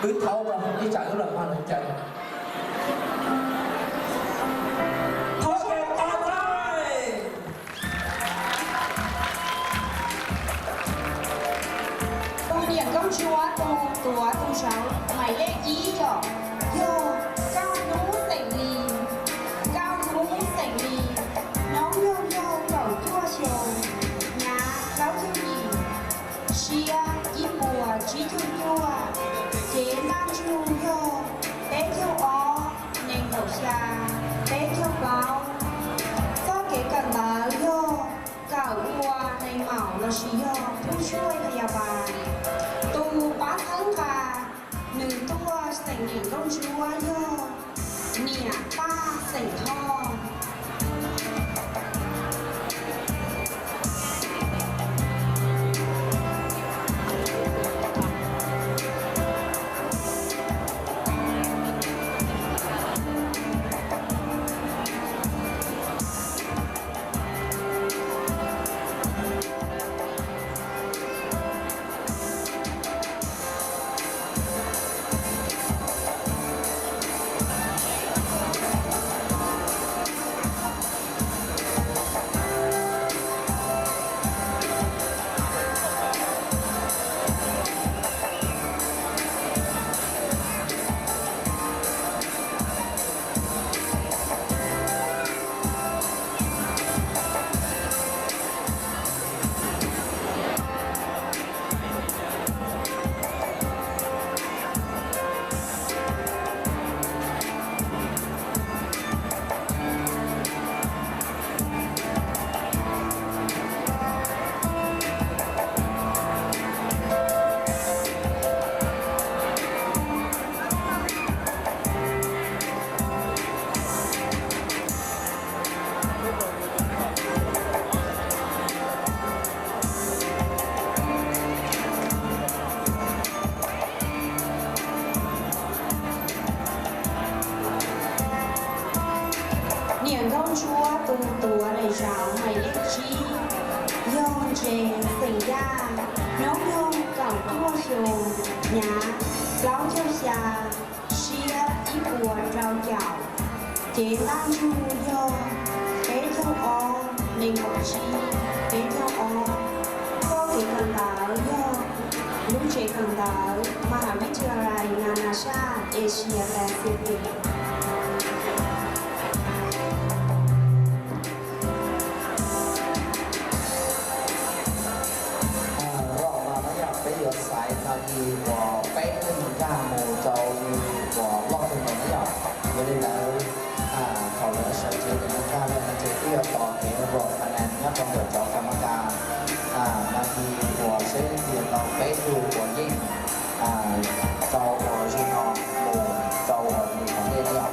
Wb thaub rau ib tsam wb los mloog nws cai. Thov sawv daws tos txais. Tus niam nkauj ntsuab tus tuav tus zaum mais lej ib yom, yog Kauj Hnub xeem Lis. Kauj Hnub xeem Lis, hnub nyoog yog kaum cuaj xyoo, hnyav plaub caug yim, siab ib puas tsib caug cuaj, cev ntaj ntsug yog peb caug ob, nees nkaum xya, peb caug plaub. Txoj kev kawm ntawv yog kawm ua neeg maum lossis yog pub tshuaj yog yas pas. Tus pab txhawb nqa nws tuaj xeem niam nkauj ntsuab yog niam Paj xeem Thoj. Niam nkauj ntsuab tus tuav daim zauv mais lej tsib, yog Ntsees xeem Yaj, hnub nyoog kaum cuaj xyoo, hnyav plaub caug xya, siab ib puas rau caum, cev ntaj ntsug yog peb caug ob, nees nkaum tsib, peb caug ob. Txoj kev kawm ntawv yog lub tsev kawm ntawv Mahavithiyalai Nganasha Asia Pacific. Zaum no na yog peb yuav xaiv no ces uas peb leeg nkag mus rau li uas loj kawg nkaus na yom. Yog li ntawd thaum lawv sawv tsev lawv nkag los no ces peb yuav tos kev rau qhov na nyob rau ntawm cov kam ma kas no ces uas seb leej twg tau peb tug uas yeej rau uas zaum no mus rau uas lwm qhov ntej na yom.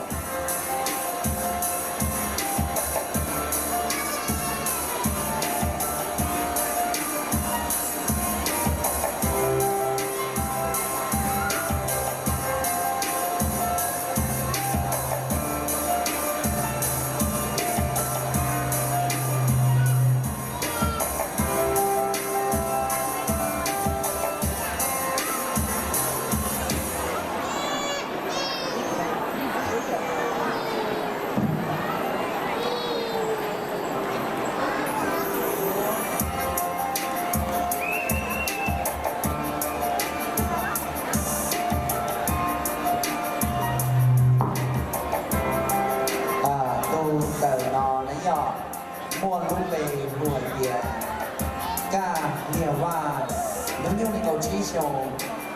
Tus ntawm no na yog muaj lub npe hu hais tias Kaj Niag Vaj, hnub nyoog nees nkaum tsib xyoo,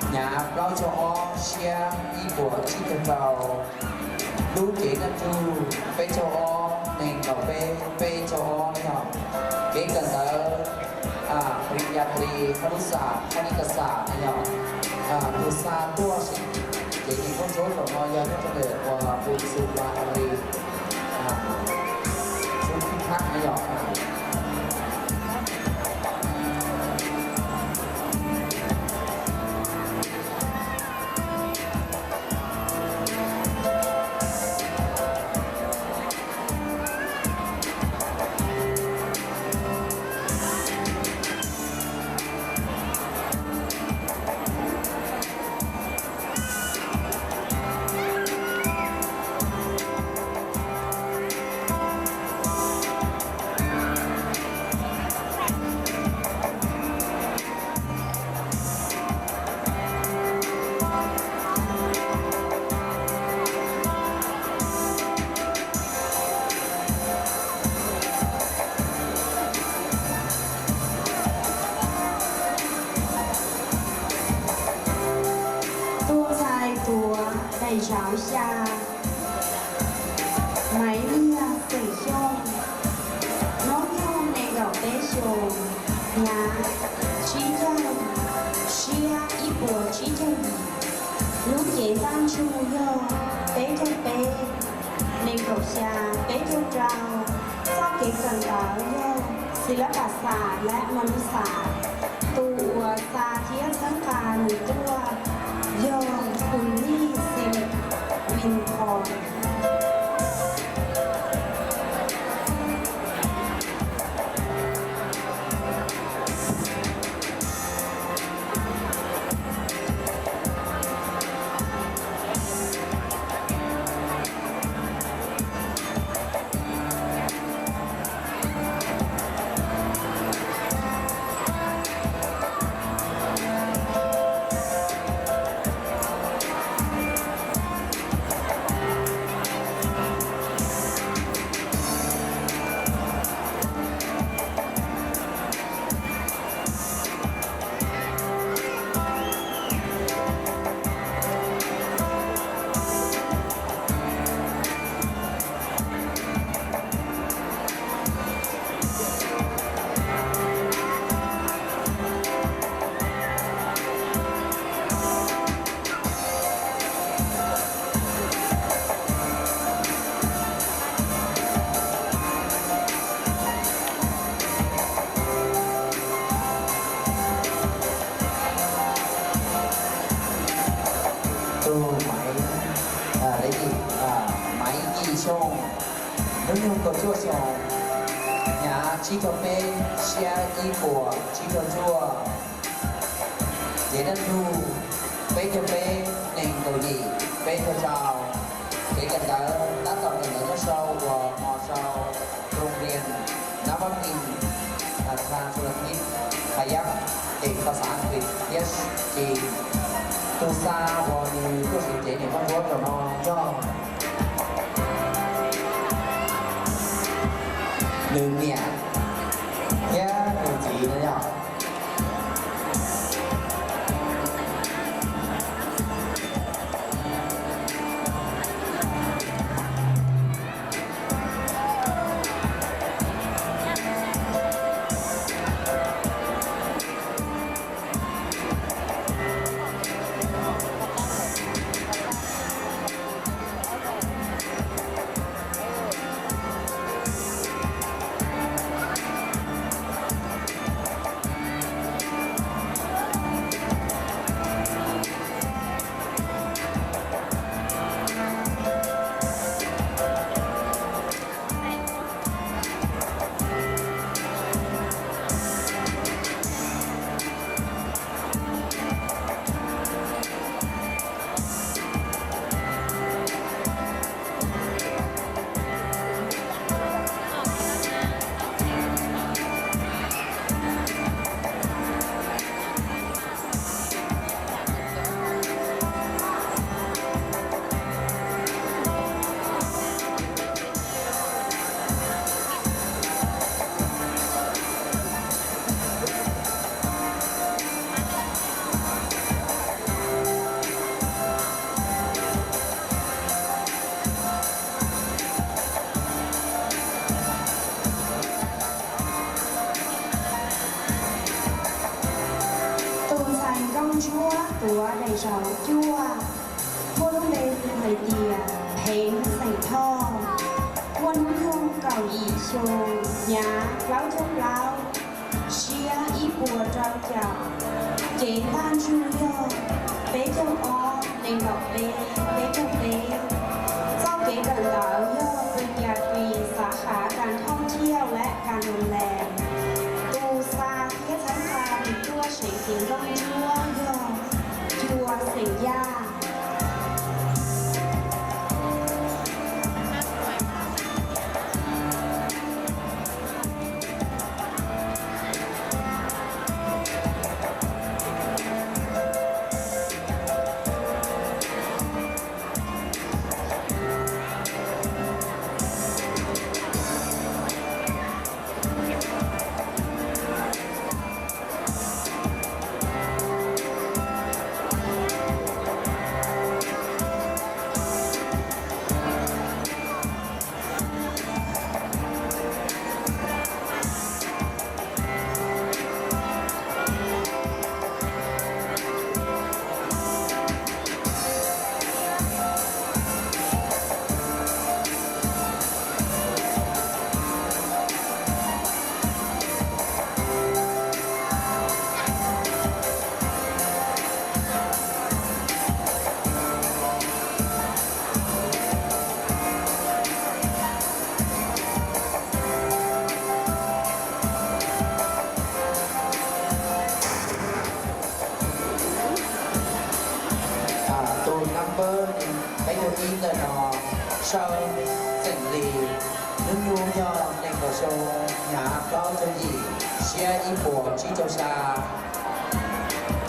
hnyav plaub caug ob, siab ib puas tsib caug rau, lub cev ntaj ntsug peb caug ob, nees nkaum peb, peb caug ob na yog. Kev kawm ntawv pris nyas plis hab lub xam hab li kas xam na yog. Tus xa tuaj seb cev niam nkauj ntsuab zaum no yog nyob rau ntawm uas Pus Xus Vas As Lis, Xub Phib Thab na yog. Xya, Maiv Liag xeem Xyooj, hnub nyoog nees nkaum peb xyoos, hnyav tsib caug, siab ib puas tsib caug yim. Lub cev ntaj ntsug yog peb caug peb, nees nkaum xya, peb caug rau. Txoj kev kawm ntawv yog Xis Lab Pas Xas lab Mas Lus Xas. Tus uas xa thiab txhawb nqa nws tuaj yog Tus Lij Xis Lis Vim Phom. Tus Maiv, a, Maiv Yim Xyooj, hnub nyoog kaum cuaj xyoos, hnyav tsib caug peb, siab ib puas tsib caug cuaj. Cev ntaj ntsug peb caug peb, nees nkaum yim, peb caug rau. Kev kawm ntawv tab tom kawm ntawv nyob sau uas hmo sau Rooj Riam Nab Vaj Mis, Tha Su Las Thib, Kha Yab, tim kho xav Askiv thiab Tsis. Tus xa uas nws tuaj siv cev niam nkauj ntsuab zaum no yog nws niam thiab nws txiv no yog. Tus ntxhais nkauj ntsuab tuav daim zauv cuaj, muaj lub npe hu hais tias Pheev xeem Thoj, muaj hnub nyoog kaum yim xyoo, hnyav plaub caug plaub, siab ib puas rau caum. Cev ntaj ntsug yog peb caug ob, nees nkaum peb, peb caug peb. Txoj kev kawm ntawv yog tus cas ris xav khav kas thauj thiauj lab kas noos les. Tus xa thiab txhawb nqa nws tuaj seev cev nkauj ntsuab yog Cua xeem Yaj. Ib ntawm no, Sawb Xeem Lis, hnub nyoog yog nees nkaum xyoo, hnyav plaub caug yim, siab ib puas tsib caug xya,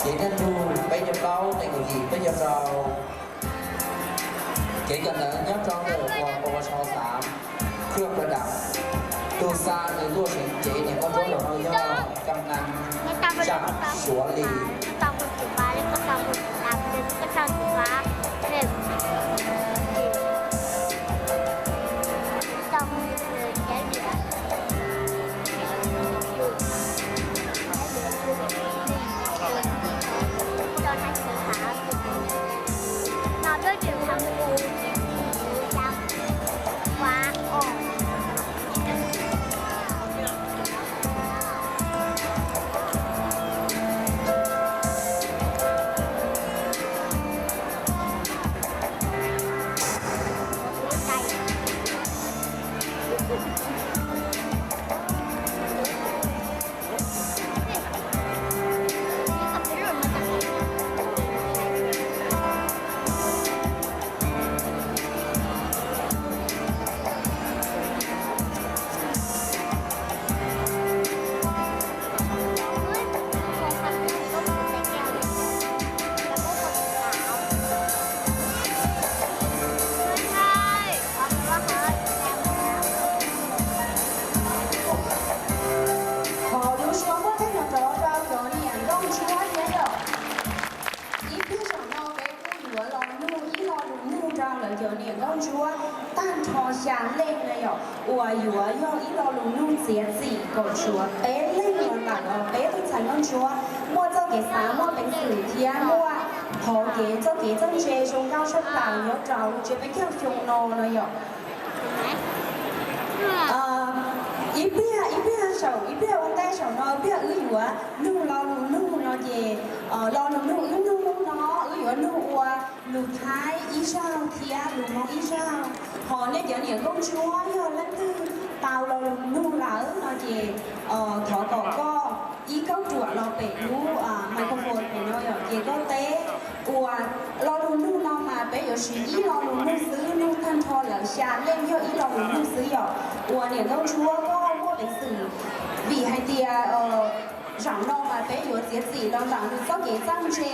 kev nyiaj ntug peb caug plaub, nees nkaum yim peb caug rau. Kev kawm ntawv nyob rau ntawm uas pos pos xav khwj pawg dam. Tus xa nws tuaj seev cev niam nkauj ntsuab los no yog Kam Nam Zam Suav Lis. Qhov lub suab muaj theej no rov rau cov niam nkauj ntsuab thiab yom. Ib pliag zaum no peb kuj yuav los nug ib lo lus nug rau lawv cov niam nkauj ntsuab tag nrho xya leej na yom, uas yuav yog ib lo lus nug txiav txim kom tshuav peb leej los ntawm peb tug ntxhais nkauj ntsuab muaj txoj kev xav muaj peev xwm thiab muaj qhov kev txoj kev txawj ntse zoo nkauj tshaj plaws nyob rau lub tsiab peb caug xyoo no no yom. Ib pliag ib pliag saum ib pliag ua ntej saum no ib pliag wb yuav nug lo lus nug no ces lo lus nug wb nug no wb yuav nug ua lus Thaib ib zaug thiab lus Hmoob ib zaug. Ho nej cov niam nkauj ntsuab yog leej twg tau lo lus nug lawm no ces thov kom koj ib kauj ruam los pem lub microphone pem no yom, ces koj teb ua lo lus nug no mas peb yuav siv ib lo lus nug xwb, nug tag nrho lawv xya leej yog ib lo lus nug xwb yom. Ua niam nkauj ntsuab koj muaj peev xwm, vim hais tias zaum no mas peb yuav txiav txim los ntawm nws txoj kev txawj ntse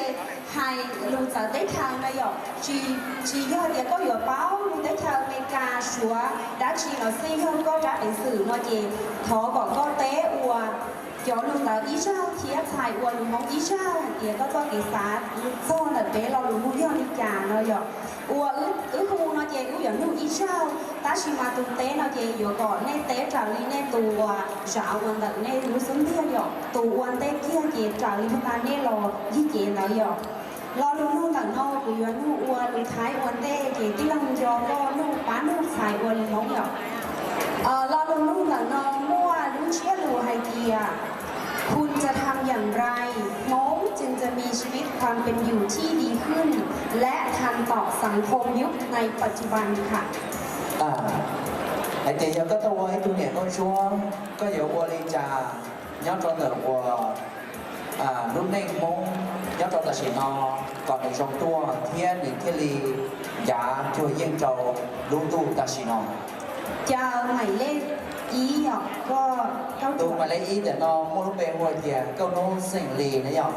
hais lus txawv teb chaws no yom, tsis yog tias koj yuav paub lus teb chaws Amelikas, Suav dab tsi los xij, yog koj rab peev xwm no ces thov kom koj teb ua cov lus ntawd ib zaug thiab txhais ua lus Hmoob ib zaug hais tias koj txoj kev xav txog ntawm peb lo lus nug yog li cas no yom. Ua wb hu no ces wb yuav nug ib zaug, tab sis mas tus teb no ces yuav kom nej teb raws li nej tus uas zam ua ntawm nej lub xub ntiag yom, tus ua ntej kiag ces raws li puag ta nej los yig cev ntawd yom. Lo lus nug ntawm no kuv yuav nug ua lus Thaib ua ntej ces tij laug nco koj nug pab nug txhais ua lus Hmoob yom. Lo lus nug ntawm no muaj lub ntsiab lus hais tias คุณจะทำอย่างไร Hmoob จึงจะมีชีวิตความเป็นอยู่ที่ดีขึ้น และทันต่อสังคมยุคในปัจจุบันค่ะ Hais tias yog koj tuaj ua ib tug niam nkauj ntsuab, koj yuav ua li cas nyob rau ntawm uas lub neej Hmoob nyob rau tam sim no kom nws zoo tuaj thiab nws thiaj li ncav cuag yeej rau lub ntuj tam sim no. Caw maiv lej ib yom, koj, tus maiv lej ib ntawm no muaj lub npe hu hais tias Nkauj Hnub Xeem Lis na yom.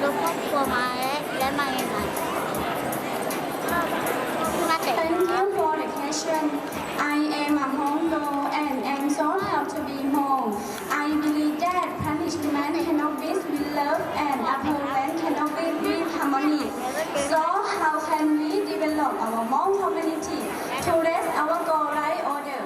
Thank you for the question. I am a Hmong girl and am so proud to be Hmong. I believe that punishment cannot be with love and abhorrence cannot be with harmony. So how can we develop our Hmong community to raise our goal right order?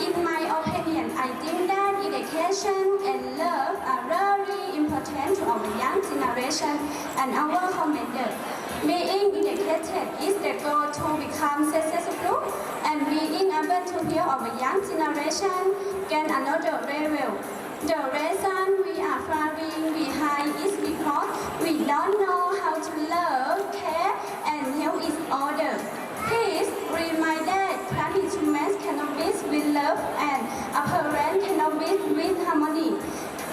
In my opinion, I think that education and love are very important to our young generation and our commander. Being educated is the goal to become successful, and being able to help our young generation gain another level. The reason we are falling behind is because we don't know how to love, care, and help each other. Please remind that punishment cannot be with love and abhorrence cannot be with harmony.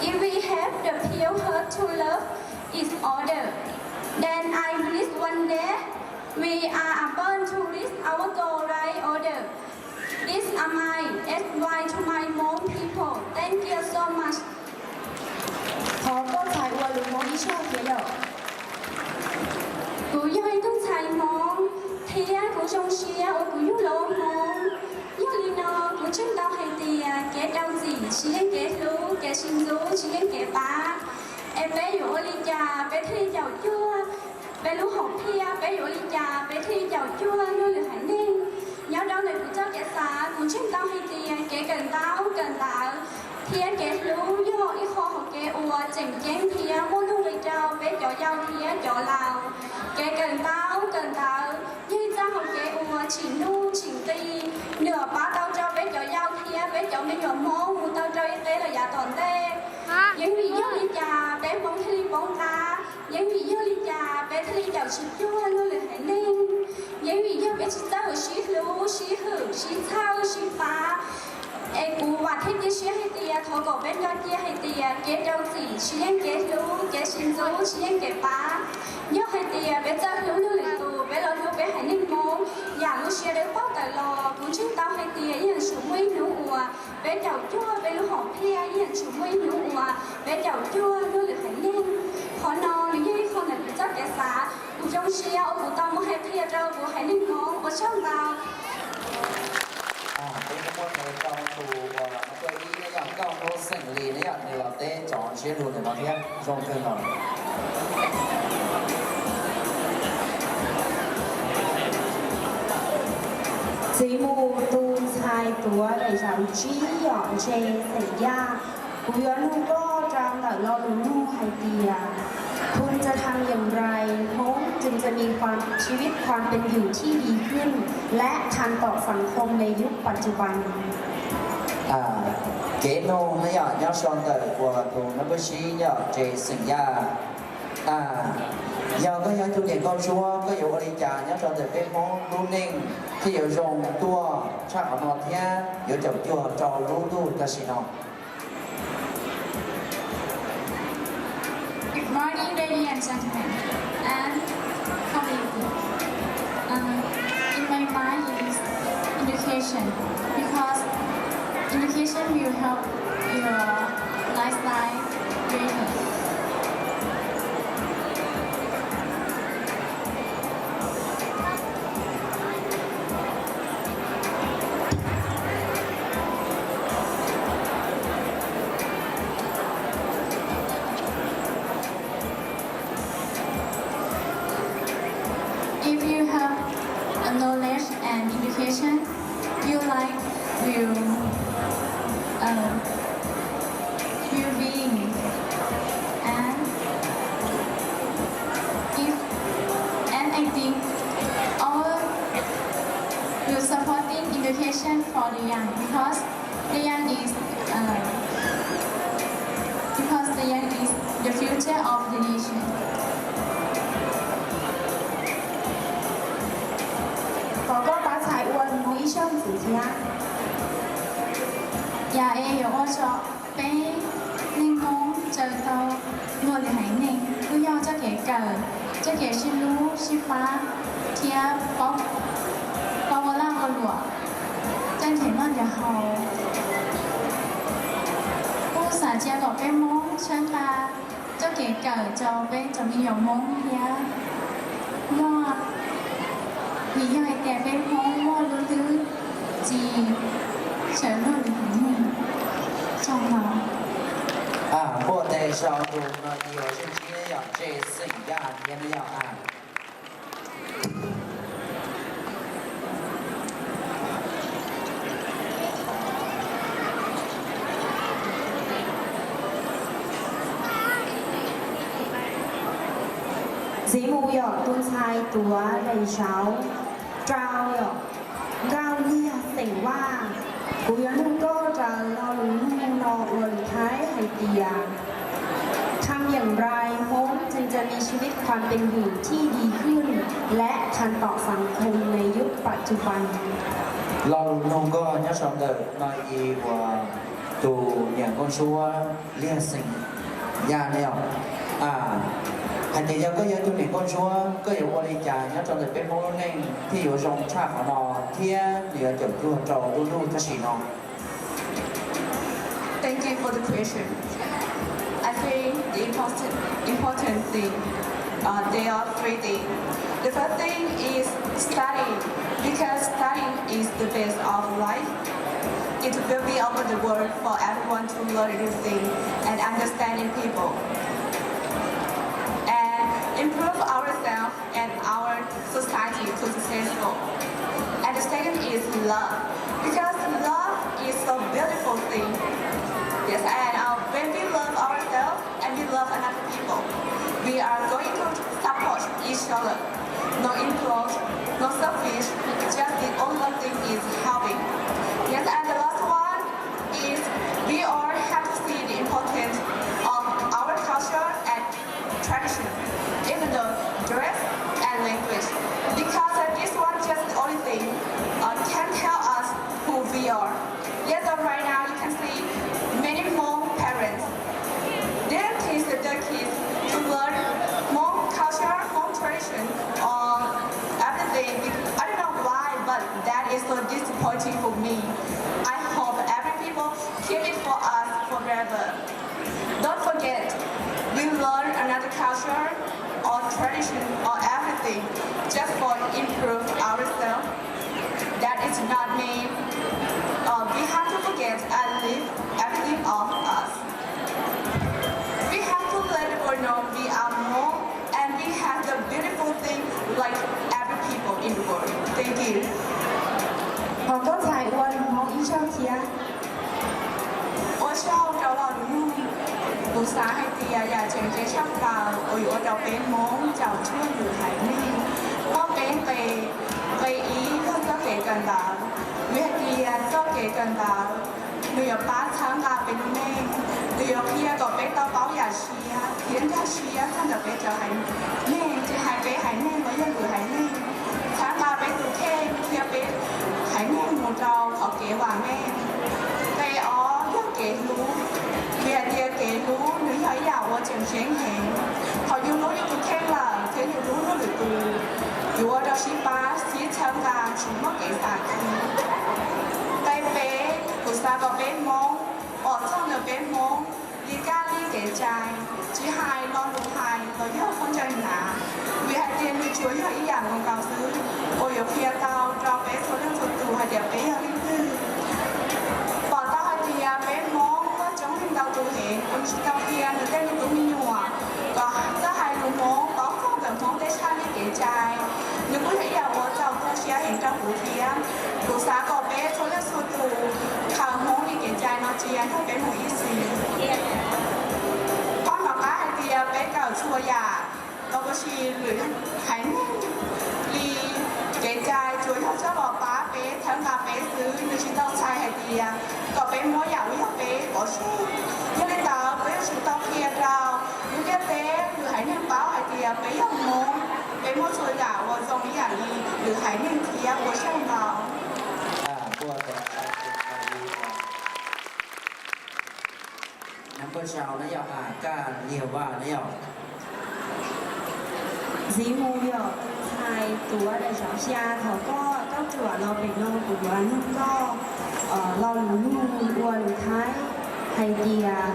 If we have the pure to love each other. Then I believe one day we are able to reach our goal right order. These are my advice to my Hmong people. Thank you so much. Thov koj txhais ua lus Hmoob ib zaug thiab yom. Kuv yog ib tug ntxhais Hmoob thiab kuv zoo siab uas kuv yug los ua Hmoob. Yog li no kuv ntseeg tau hais tias kev rau txim tsis yeej kev hlub, kev sib ntxub tsis yeej kev pab. Es peb yuav ua li cas peb thiaj li caum cuag peb lub hom phiaj, peb yuav ua li cas peb thiaj li caum cuag luag lwm haiv neeg? Nyob rau ntawm kuv txoj kev xav, kuv ntseeg tau hais tias kev kawm ntaub kawm ntawv thiab kev hlub yog ib qho hauv kev uas tseem ceeb thiab muaj nuj nqis rau peb cov yau thiab cov laus. Kev kawm ntaub kawm ntawv yog ib txoj hauv kev uas tsim nuj tsim nqi, nws pab tau rau peb cov yau thiab peb cov me nyuam Hmoob mus tau rau ib teb los yav tom ntej. Yeej vim yog li cas peb Hmoob thiaj li poob qab? Yeej vim yog li cas peb thiaj li caum tsis cuag luag lwm haiv neeg? Yeej vim yog peb tsis txawj ua sib hlub, sib hwm, sib txhawb, sib pab. Es kuv vam thiab cia siab hais tias thov kom peb nco cia hais tias kev rau txim tsis yeej kev hlub, kev sib ntxub tsis yeej kev pab. Yog hais tias peb txawj hlub luag lwm tus, peb los hlub peb haiv neeg Hmoob yam lub siab dawb paug tawm los, kuv ntseeg tau hais tias yeej yuav tsum muaj ib hnub uas peb caum cuag peb lub hom phiaj, yeej yuav tsum muaj ib hnub uas peb caum cuag luag lwm haiv neeg. Qhov no nws yog ib qho ntawm kuv txoj kev xav, kuv zoo siab uas kuv tau muaj hais qhia rau kuv haiv neeg Hmoob. Ua tsaug ntau. Peb kuj muaj tes rau tus uas no tuaj ib ne yom, nkauj hnub xeem li ne yom, nws los teb tso ntsiab lus ntawm no thiab zoo kawg nkaus. Txiv mus tus ntxhais tuav daim zauv tsib yom, ntshe xeem Yaj, kuv yuav nug koj rau ntawm lo lus nug hais tias คุณจะทำอย่างไร Hmoob จึงจะมีความ ชีวิตความเป็นอยู่ที่ดีขึ้น และทันต่อสังคมในยุคปัจจุบัน Kev nug ne yom, nyob sau ntawm uas tus nab npawb sib yom, ntshe xeem Yaj. Yog koj yog ib tug niam nkauj ntsuab, koj yuav ua li cas nyob rau ntawm peb Hmoob lub neej thiaj yuav zoo tuaj tshaj qhov no thiab yuav caum cuag rau lub ntuj tam sim no? Good morning, ladies and gentlemen, and colleagues. Um, in my mind is education, because education will help your lifestyle better. If you have a knowledge and education, your life will, uh, will be, and if, and I think all will supporting education for the young, because the young is, uh, because the young is the future of the nation. Thov koj pab txhais ua lus Hmoob ib zaug ntxiv thiab. Yam es yuav ua rau peb neeg Hmoob tsaws tau luag lwm haiv neeg kuj yog txoj kev kawm, txoj kev sib hlub sib pab thiab paub ua lag ua luam, txawj nrhiav noj nrhiav haus. Kuj xav cia kom peb Hmoob tshaj nqa txoj kev kawm rau peb cov me nyuam Hmoob thiab muaj, vim yog hais tias peb Hmoob muaj lub hlwb tsis tshawm luag lwm haiv neeg. Tsaug ntau. Npuaj tes rau tus no yog Zeej Tsib yom, ntshe xeem Yaj thiab ne yom. Ntxiv mus yog tus ntxhais tuav daim zauv rau yom, Nkauj Liag xeem Vaj, kuv yuav nug koj raws lo lus nug no ua lus Thaib hais tias ทำอย่างไร Hmoob จึงจะมีชีวิตความเป็นอยู่ที่ดีขึ้น และทันต่อสังคมในยุคปัจจุบัน. Lo lus nug koj nyob sau ntawm no ib uas tus niam nkauj ntsuab Liag xeem Yaj ne yom. Hais tias yog koj yog ib tug niam nkauj ntsuab, koj yuav ua li cas nyob rau ntawm peb Hmoob lub neej thiaj yuav zoo tshaj qhov no thiab nws yuav caum cuag rau lub ntuj tam sim no? Thank you for the question. I think the important, important thing, uh, there are three things. The first thing is studying, because studying is the base of life. It will be open the world for everyone to learn new things and understanding people and improve ourselves and our society to successful. And the second is love, because love is a beautiful thing. Yes, and uh, when we love ourselves and we love another people, we are going to support each other. No impulse, no selfish, just the only one thing is helping. Yes, and the last one is we all have to see the importance of our culture and tradition, even the dress and language, because uh, this one just the only thing uh, can tell us who we are. Yes, so right now you can see many more parents, their kids, their kids to learn more culture, more tradition, or everything. I don't know why, but that is so disappointing for me. I hope every people keep it for us forever. Don't forget, we learn another culture or tradition or everything just for improve ourselves. That is not mean uh, we have to forget and leave everything of us. We have to let the world know we are more and we have the beautiful thing like every people in the world. Thank you. Ho koj txhais ua lus Hmoob ib zaug thiab. Ua tsaug rau lo lus nug. Kuv xav hais tias yam tseem ceeb tshaj plaws uas yuav ua rau peb Hmoob caum cuag lwm haiv neeg, muab peb nqe, nqe ib yog txoj kev kawm ntawv. Vim hais tias txoj kev kawm ntawv nws yuav pab txhawb nqa peb lub neej, nws yuav qhia kom peb tau paub yam siab thiab nkag siab txog ntawm peb cov haiv neeg, tsis hais peb haiv neeg los yog lwm haiv neeg, txhawb nqa peb tus kheej thiab peb haiv neeg mus rau qhov kev vam meej. Nqe ob yog kev hlub, vim hais tias kev hlub nws yog ib yam uas tseem ceeb heev. Thaum yus hlub yus tus kheej lawm thiab yus hlub luag lwm tus, yuav ua rau sib pab sib txhawb nqa tsis muaj kev xav khi. Nqe peb, kuv xav kom peb Hmoob pom txog ntawm peb Hmoob li kab li kev cai, tsis hais lo lus hais los yog khaub ncaws hnav, vim hais tias nws tsuas yog ib yam nkaus nkaus xwb uas yuav qhia tau rau peb txhua leej txhua tus hais tias peb yog leej twg. Pom tau hais tias peb Hmoob muaj coob leej ntau tus heev uas nws tsis tau qhia nws tej me tub me nyuam kom txawj hais lus Hmoob, paub txog ntawm Hmoob tej tshaj li kev cai. Nws kuj yog ib yam uas txaus tu siab heev rau kuv thiab. Kuv xav kom peb txhua leej txhua tus khaws Hmoob li kev cai no cia nrog peb mus ib txhis. Pab tom qab hais tias peb kawm txhua yam los puas tsis lwm haiv neeg li kev cai tsuas yog coj los pab peb txhawb nqa peb xwb, nws tsis tau txhais hais tias kom peb muab yam uas yog peb pov tseg. Yog li ntawd peb yuav tsum tau qhia rau lub ntiaj teb lwm haiv neeg paub hais tias peb yog Hmoob, peb muaj txhua yam uas zoo ib yam li lwm haiv neeg thiab. Ua tsaug ntau. Ntxiv mus yog tus ntxhais tuav daim zov xya, thaum koj kauj ruam los pem no kuv yuav nug koj lo lus nug ua lus Thaib hais tias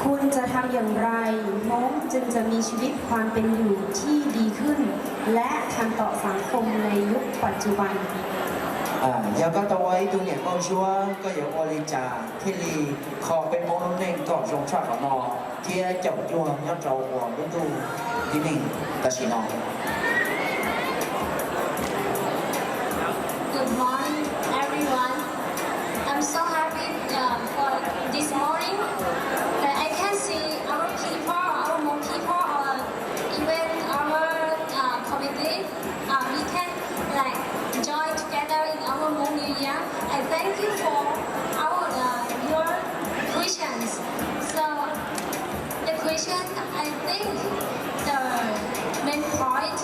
คุณจะทำอย่างไร Hmoob จึงจะมีชีวิตความเป็นอยู่ที่ดีขึ้น และทันต่อสังคมในยุคปัจจุบัน Yog koj tau ua ib tug niam nkauj ntsuab, koj yuav ua li cas thiaj li kho peb Hmoob lub neej kom zoo tshaj qhov no thiab caum cuag nyob rau ua lub ntuj tib neeg tam sim no? Good morning, everyone. I'm so happy uh, for this morning that I can see our people, our Hmong people, or even our uh, community. Uh, we can like join together in our Hmong New Year. I thank you for our uh, your questions. So the question, I think the main point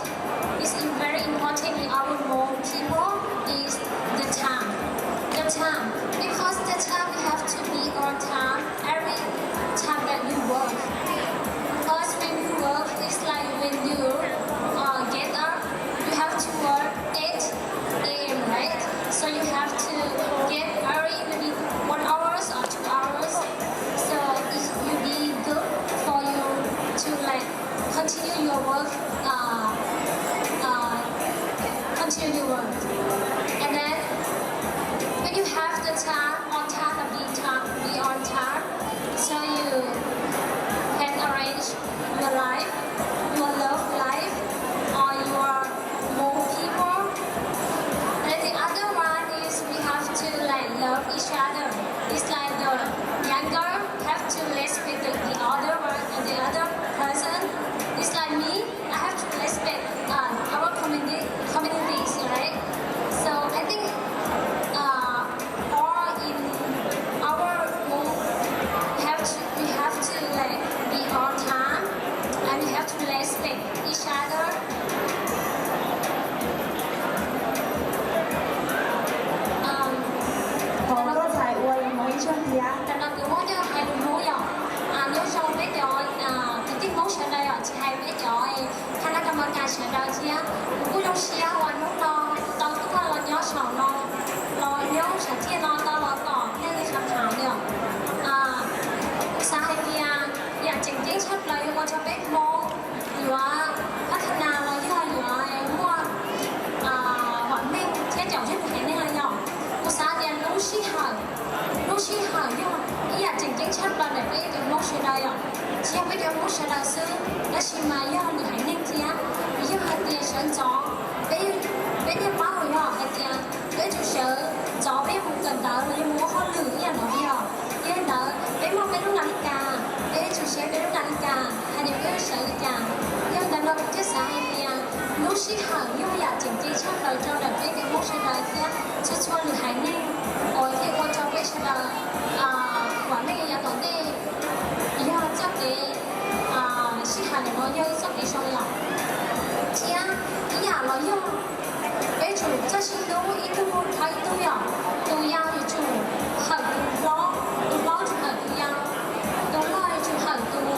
Thiab kuv kuj zoo siab uas hnub no kuv tau tuaj los nyob saum no, los nyob saum thiaj no tau los tom nej li kham kham li os. Kuv xav hais tias yam tseem ceeb tshaj plaws yuav ua rau peb Hmoob yuav pab thab nas los yog yuav muaj vam meej thiab caum yog tus haiv neeg los yog, kuv xav tias lub sij hawm, lub sij hawm yog ib yam tseem ceeb tshaj plaws ntawm peb cov Hmoob sawv daws yom. Tsis yog peb cov Hmoob sawv daws xwb, tab sis mas yog lwm haiv neeg thiab. Yog hais tias sawv ntxov, peb, peb thiaj paub yog hais tias peb tsum sawv ntxov peb mus kawm ntawv los yog mus ua hauj lwm ib yam no yog. Yog li ntawd peb muaj peb lub nas li cas, peb tsum siv peb lub nas li cas hais tias peb sawv li cas. Yog li ntawd no kuv thiaj xav hais tias lub sij hawm yog yam tseem ceeb tshaj plaws rau ntawm peb cov Hmoob sawv daws thiab txhua txhua lwm haiv neeg uas thiaj ua rau peb sawv daws vam meej yav tom ntej. Yog txoj kev sij hawm ntawm no yog ib txoj kev zoo los thiab ib yam los yog peb tsum txawj sib hlub ib tug dhau ib tug yom. Tus yau yuav tsum hawm tus hlob, tus hlob tsum hawm tus yau, tus loj yuav tsum hawm tus,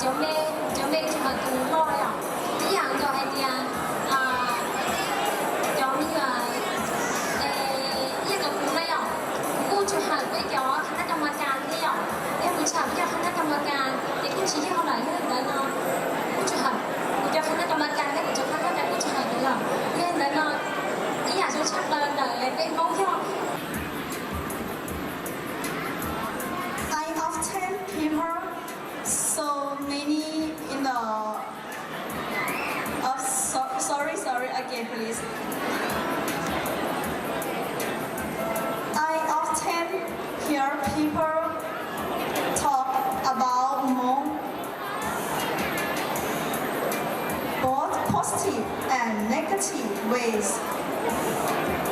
cov me, cov me tsum hawm tus loj yom. Ib yam nkaus hais tias cov me nyuam, ib yam nkaus kuv na yom, kuv kuj tsum hawm peb cov khas nab kas mas kas thiab yom. Yog kuv tsis hawm peb cov khas nab kas mas kas ces kuj tsis yog lawm. Yog li ntawd no kuv tsum hawm kuv cov khas nab kas mas kas thiab kuv cov khas nab kas kuj tsum hawm kuv lawm. Yog li ntawd no ib yam zoo tshaj plaws ntawm peb Hmoob yog I often people so many in the, uh, so, sorry, sorry, again, please. I often hear people talk about Hmong both positive and negative ways.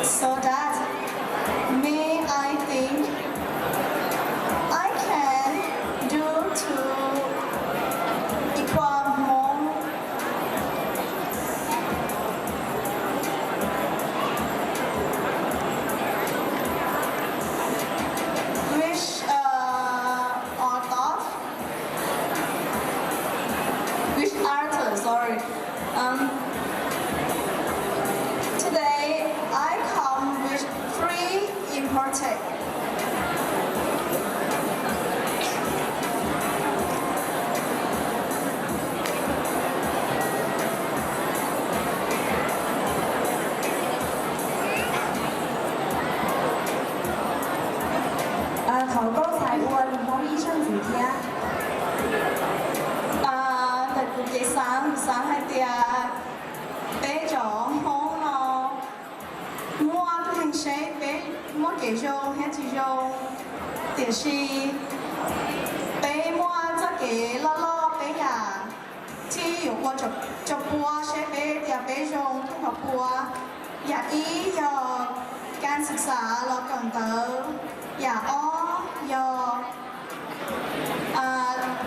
So that may I think I can do to equal more. Which, uh, our thought? Which artist? Sorry. Um, today I come with three important. Thov koj txhais ua lus Hmoob ib zaug ntxiv thiab. Ntawm kuv kev xav, kuv xav hais tias peb cov Hmoob no muaj tug heev seb peb muaj kev zoo thiab tsis zoo, tiam sis peb muaj txoj kev loj loj peb yam thib yuav ua tso pua seb peb tias peb zoo tug qhov pua. Yam ib yog kas xwm xas los kawm ntawv, yam ob yog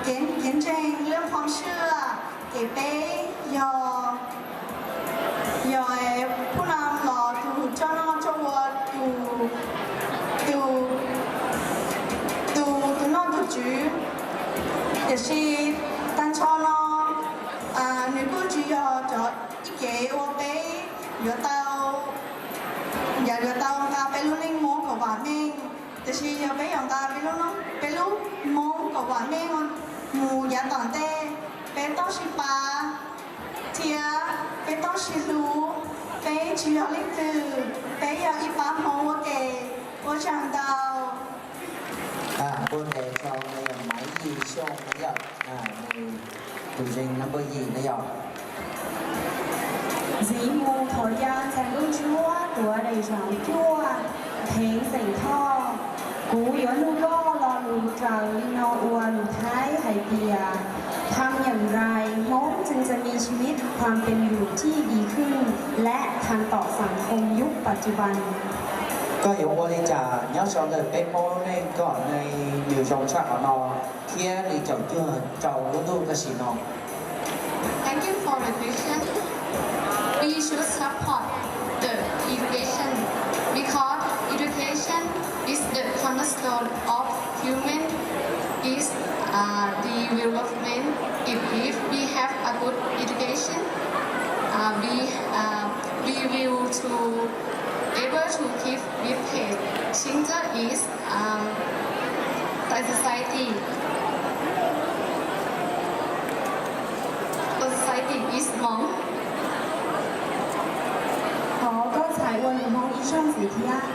kev ntseeg lub qhov ntshua, kev peb yog yog pub no los tus coj noj coj ua, tus, tus, tus noj tus tswv. Tiam sis tag nrho no nws kuj tsis yog cov ib kev ua peb yuav tau, yuav tau nqa peb lub neej Hmoob kom vam meej, tiam sis yog peb yuav nqa peb lub, peb lub Hmoob kom vam meej mus yav tom ntej. Peb tau sib pab thiab peb tau sib hlub, peb tsis yog leej twg, peb yog ib pab Hmoob ua ke. Ua tsaug ntau. Npuaj ntes rau ntawm Maiv Yim Xyooj na yom, nws tus zeeg number yim na yom. Ntxiv mus thaum yav ntxhais ntuj ntsuab tuav daim zam cuaj, Pheev Xeem Thoj, kuv yuav nug koj lo lus raws li no ua lus Thaib hais tias ทำอย่างไร Hmoob จึงจะมีชีวิตความเป็นอยู่ที่ดีขึ้น และทันต่อสังคมยุคปัจจุบัน Koj yuav ua li cas nyob rau ntawm peb Hmoob lub neej kom nws yus zoo tshaj qhov no thiab li caum cuag rau lub ntuj tam sim no. Thank you for the question. We should support the education because education is the cornerstone of human is uh, development. If, if we have a good education, to able to keep with his Xingzhen is um, the society. The society is Hmong. Thov koj txhais ua lus Hmoob ib zaug ntxiv thiab.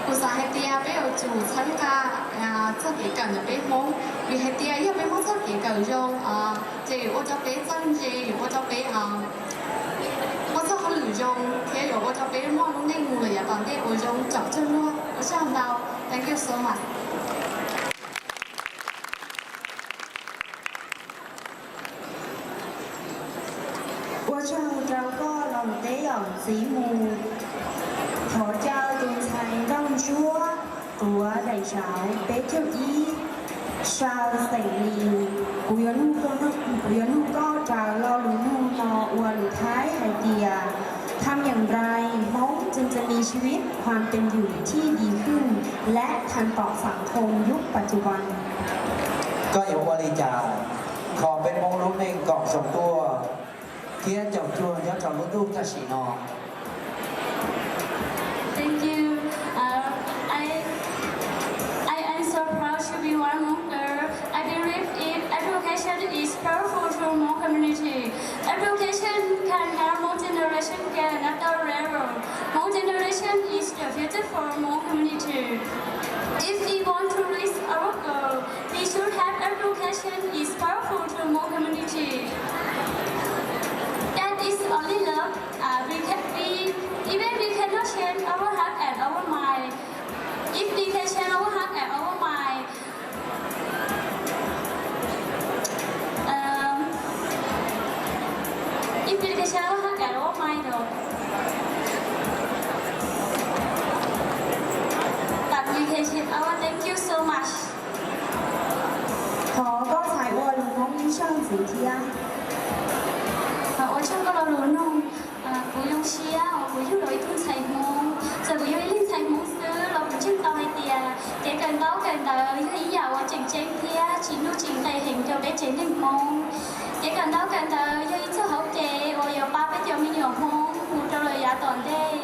Kuv xav hais tias peb yuav tsum txhawb nqa txoj kev kawm ntawm peb Hmoob, vim hais tias yog peb muaj txoj kev kawm zoo ces ua rau peb txawj ntse, yuav ua rau peb muaj txoj hauj lwm zoo thiab yuav ua rau peb muaj lub neej mus lawm yav tom ntej uas zoo tsom tseg luag. Ua tsaug ntau. Thank you so much. Ua tsaug rau koj los teb yom txiv mus. Thov caw tus ntxhais nkauj ntsuab tuav daim zauv peb caug ib, sau xeem li. Kuv yuav nug, kuv yuav nug koj raws lo lus nug no ua lus Thaib hais tias ทำอย่างไร Hmoob จึงจะมีชีวิตความเป็นอยู่ที่ดีขึ้น และทันต่อสังคมยุคปัจจุบัน Koj yuav ua li cas kho peb Hmoob lub neej kom zoo tuaj thiab caum cuag nyob rau lub ntuj tam sim no? Thank you. Uh, I, I am so proud to be one Hmong girl. I believe in education is powerful to Hmong community. Education can help Hmong generation get another level. Hmong generation is the future for Hmong community. If we want to reach our goal, we should have education is powerful to Hmong community. That is only love. Uh, we can, we, even we cannot change our heart and our mind. If we can change our heart and our mind, um, if we can change our heart and our mind, though, but we can change our, thank you so much. Thov koj txhais ua lus Hmoob ib zaug ntxiv thiab. Ua tsaug koj lo lus nug. Kuv zoo siab uas kuv yug los ib tug ntxhais Hmoob. Txawm kuv yog ib leeg ntxhais Hmoob xwb los kuv ntseeg tau hais tias kev kawm ntaub kawm ntawv yog ib yam uas tseem ceeb thiab tsim nuj tsim nqe heev rau peb tsev neeg Hmoob. Kev kawm ntaub kawm ntawv yog ib txoj hauv kev uas yuav pab peb cov me nyuam Hmoob mus rau lawm yav tom ntej.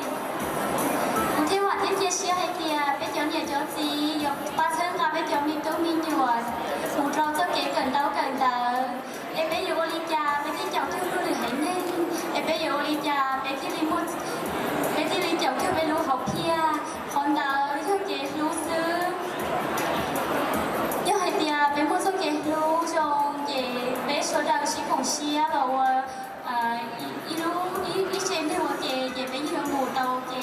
Kuv thiaj vam thiab cia siab hais tias peb cov niam cov txiv yuav pab txhawb nqa peb cov me tub me nyuam mus rau txoj kev kawm ntaub kawm ntawv. Es peb yuav ua li cas peb thiaj caum cuag luag lwm haiv neeg? Es peb yuav ua li cas peb thiaj li muaj, peb thiaj li caum cuag peb lub hauv phiaj? Qhov ntawd yog kev hlub xwb. Yog hais tias peb muaj txoj kev hlub zoo ces peb sawv daws sib koom siab los ua ib lub, ib tse neeg ua ke ces peb yeej yuav mus tau ke.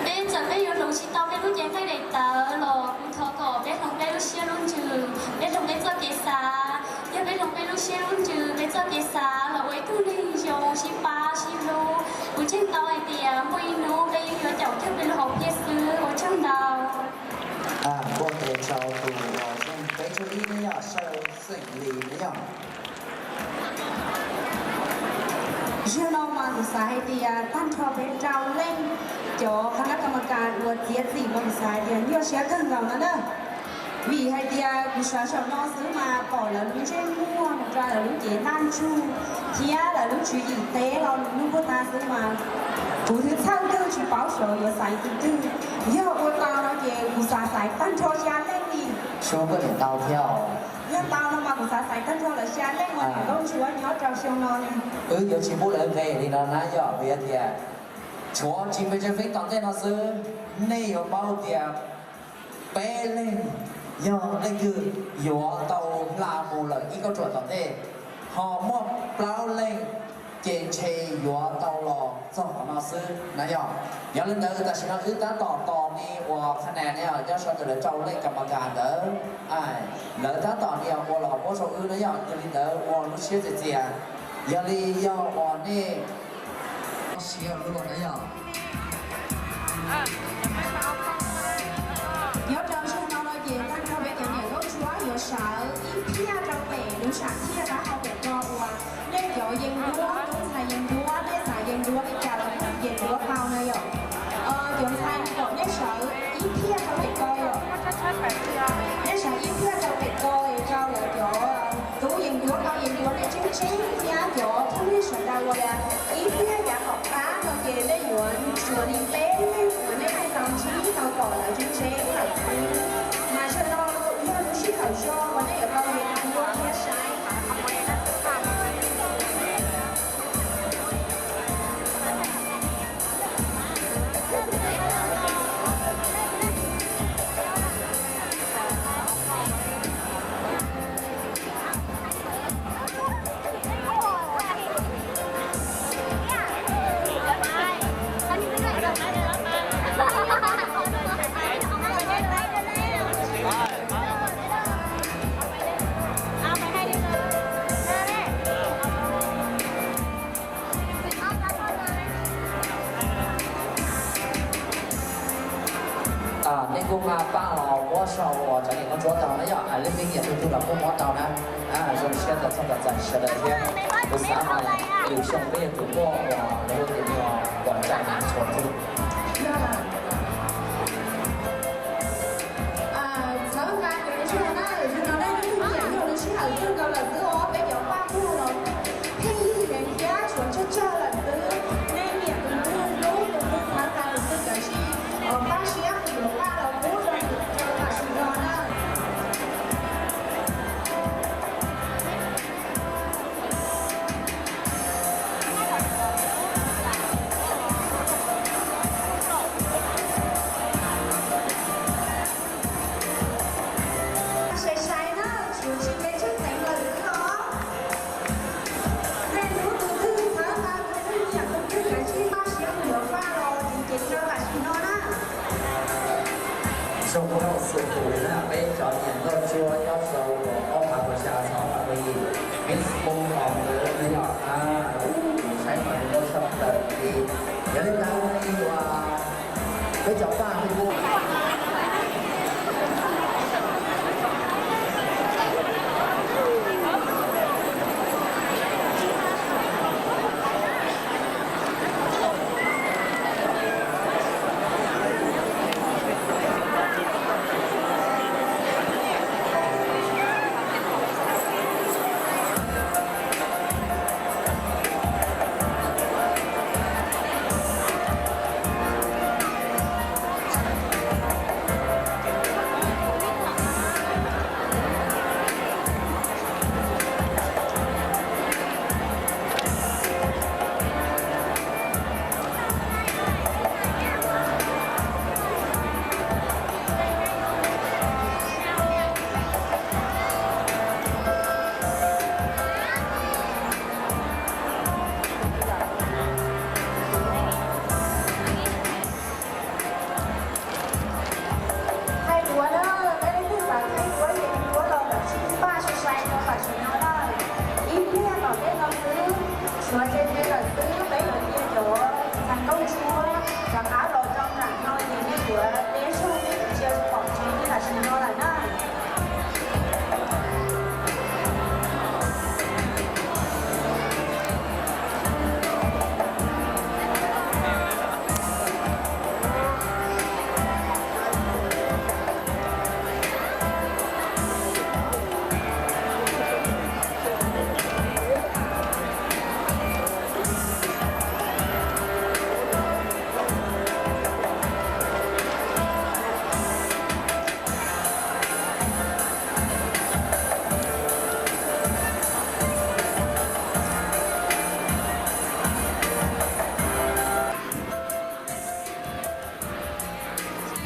Peb txawm peb yuav hloov tsis tau peb lub cev nqaij daim tawv los kuv thov kom peb hloov peb lub siab lub ntsws, peb hloov peb txoj kev xav. Yog peb hloov peb lub siab lub ntsws, peb txoj kev xav los ua ib tug neeg zoo sib pab sib hlub, kuv ntseeg tau hais tias muaj ib hnub peb yeej yuav caum cuag peb lub hauv phiaj xwb. Ua tsaug ntau. Npuaj tes rau tus uas zeeg peb caug ib na yom, Saw Xeem Lis na yom. Zaum no mas kuv xav hais tias tag nrho peb rau leej cov khab nab kam mas kas uas txiav txim mas kuv xav hais tias nyuaj siab kawg nkaus no na. Vim hais tias kuv sawv saum no xwb mas pom lawv lub ntsej muag mus rau lawv lub cev ntaj ntsug thiab lawv lub tswv yim teb los hnub puag ta xwb mas kuv twb txhawj twg tsis paub xyov yuav xaiv tus twg. Yog ua tau no ces kuv xav xaiv tag nrho xya leej li. Sub koj niam tau thiab os. Yog tau no mas kuv xav xaiv tag nrho lawv xya leej uas niam nkauj ntsuab nyob rau xyoo no ne. Wb yuav tsis pub lawv nqes li no na yom, vim tias tshuav tsis pes tsawg feeb tom ntej no xwb, nej yuav paub tias peb leeg yog leej twg yuav tau hla mus lawm ib kauj ruam tom ntej, ho muaj plaub leej ces ntshe yuav tau los txog qhov no xwb na yom. Yog li ntawd tam sim no wb tab tom tos me uas qhab nas ne yom, nyob sawv ntawm lawv rau leej kam mas kas ntawd, lawv tab tom nias ua los muab rau wb na yom. Yog li ntawd ua lub siab txias txias, yog li yog uas nej siab luag na yom. Nyob rau zaum no no ces tag nrho peb cov niam nkauj ntsuab yuav sawv ib phiaj rau pem lub sam thiaj dab qhua pem ko uas nej cov yees duab, tub ntxhais yees duab, nej xav yees duab li cas los yees duab tau na yom. Cov ntxhais kom nej sawv ib phiaj rau pem ko yom. Nej sawv ib phiaj rau pem ko es rau lawv cov tub yees duab, tau yees duab. Lawv tseem tseg lawm xwb, mas sawv daws yog lub sij hawm zoo uas nej yuav tau mus ua thiab saib. Nej kuj pab los muab sau uas cov niam nkauj ntsuab tau na yom, leej twg nyiam tus twg los kuj muab tau na. Zoo siab tos txog tos txais sawv daws thiab. Kuv xav hais lwm xyoo peb yuav tsum muaj uas lawv hu tias muaj uas trai nab tshuav twg. Txhawb nqa kev ntseeg na, tam sim no nej twb nyiam yog lub sij hawm kawg nkaus lawm xwb os, peb cov paj muag los pheej yig heev thiab tshuav tsawg tsawg lawm xwb. Nej nyiam tus twg hlub tus twg txhawb nqa tus twg, kav tsij pab siab mus yuav paj los pub rau tam sim no na. Sai sai na, tsis tsis me tshaj teev lawm xwb os. Nej hlub tus twg txhawb nqa tus twg, nyiam tus twg kav tsij pab siab mus yuav paj los ceev ceev rau tam sim no na. Zoo nkauj xwm tus na, peb cov niam nkauj ntsuab nyob rau uas ob phav kaum xya xyoo ob phav kaum yim, Miss Moos Os Npawg na yom. Saib mas zoo nkauj tshaj plaws li. Yog li ntawd li uas peb cov paj twb kuj Thaij duab na, nej leej twg xav thaij duab ces duab los tam sim paj sai sai rau tam sim no na. Ib pliag tom ntej no xwb, tshuav tseg tseg lawm xwb, peb yuav cia cov ntxhais nkauj ntsuab rov qab los rau nram no ces nej yuav teb zog nej yuav cia pom tsev li tam sim no lawm na.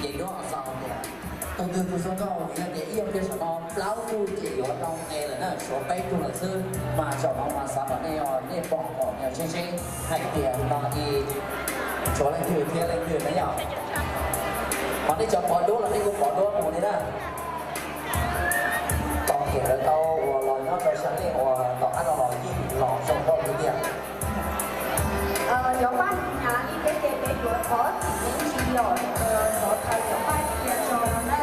Ces yuav xaus tias tus twg tus zoo nkauj, vim yog tias ib ob pliag saum no plaub tug ces yuav tau nqe lawm na, tshuav peb tug lawm xwb. Mas zaum no mas xav kom nej, nej pom kom yog seb seb hais tias no i tshuav leej twg thiab leej twg na yom. Ho nej cov pov duab los nej kuj pov duab mus li na. Tau tias lawv tau uas los nyob rau xya leej uas tom qab no los yeej los zoo nkauj tiag tiag. Cov paj hnyav li peb ces peb yuav thov txim ntsis yom, thov thaiv cov paj cia tso no na,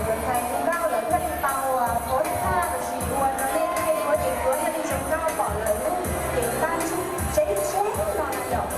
yuav thaiv zoo nkauj lawv thiaj li tau pob txhaj los sis ua rau nej thaij duab ces duab thiaj li zoo nkauj pom lawv lub cev tag ntsug tseeb tseeb no na yom.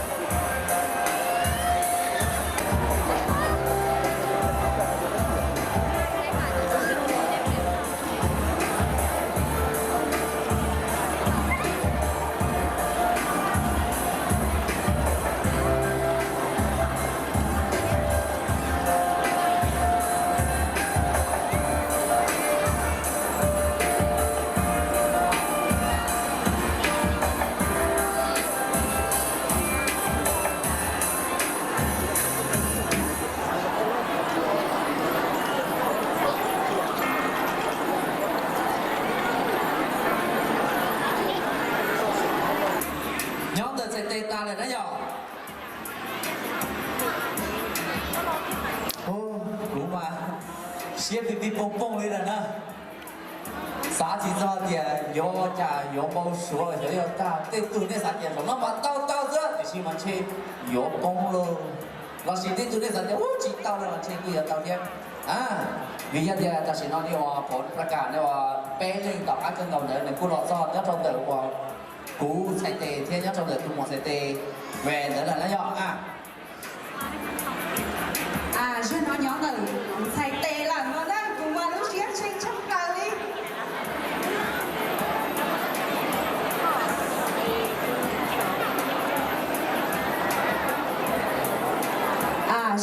Txhais tes tas lawm na yom. Kuv mas siab pij pij pooj pooj li lawm na. Xav tsis txog tias yuav ua cas yuav npau suav los xyov yog tag. Tej tug nej xav tias zaum no mas tau tau xwb, tiam sis mas ntshe yuav poob lauj. Los sis tej tug nej xav tias ub tsis tau los ntshe kuj yuav tau thiab. Vim yog tias tam sim no li uas pov pra kam li uas peb leej tom qab kawg nkaus ntawd nws kuj los txog nyob rau ntawm uas kuv txhais tes thiab nyob rau ntawm tus muam txhais tes ve ntawd lawm na yom. Zaum no nyob ntawm kuv txhais tes lawm no na, kuv mas lub siab tshee tshaj plaws li.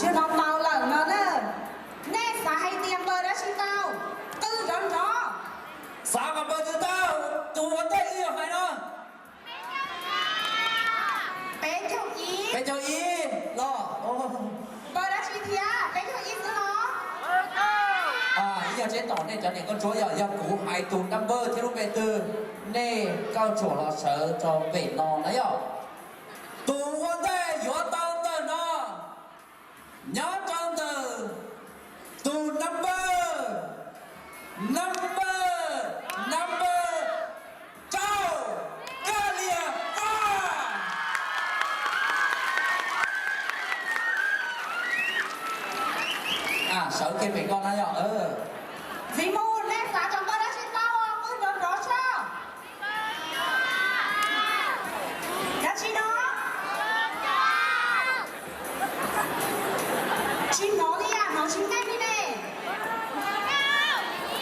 Zaum no tau lawm no na, nej xav hais tias npawb dab tsi tau? Qw nrov nrov. Xav kom npawb twg tau? Tus ua ntej wb yuav hais no. Peb caug ib. Peb caug ib los. Npawb dab tsi thiab? Peb caug ib xwb los? Ib yog tseeb tom nej cov niam nkauj ntsuab yog, yog kuv hais tus number thiab lub npe twg, nej kauj tsuam los sawv rau pem no na yom. Tus ua ntej yuav tau ntawm no, nyob rau ntawm tus number, number, number rau, Kaj Liam Aj. Sawv kiag pem ko na yom. Ntxiv mus, nej xav tau npawb dab tsi tau? Qw nrov nrov tso. Dab tsi no? Tsis hnov li yam, hnov tsis meej li ne.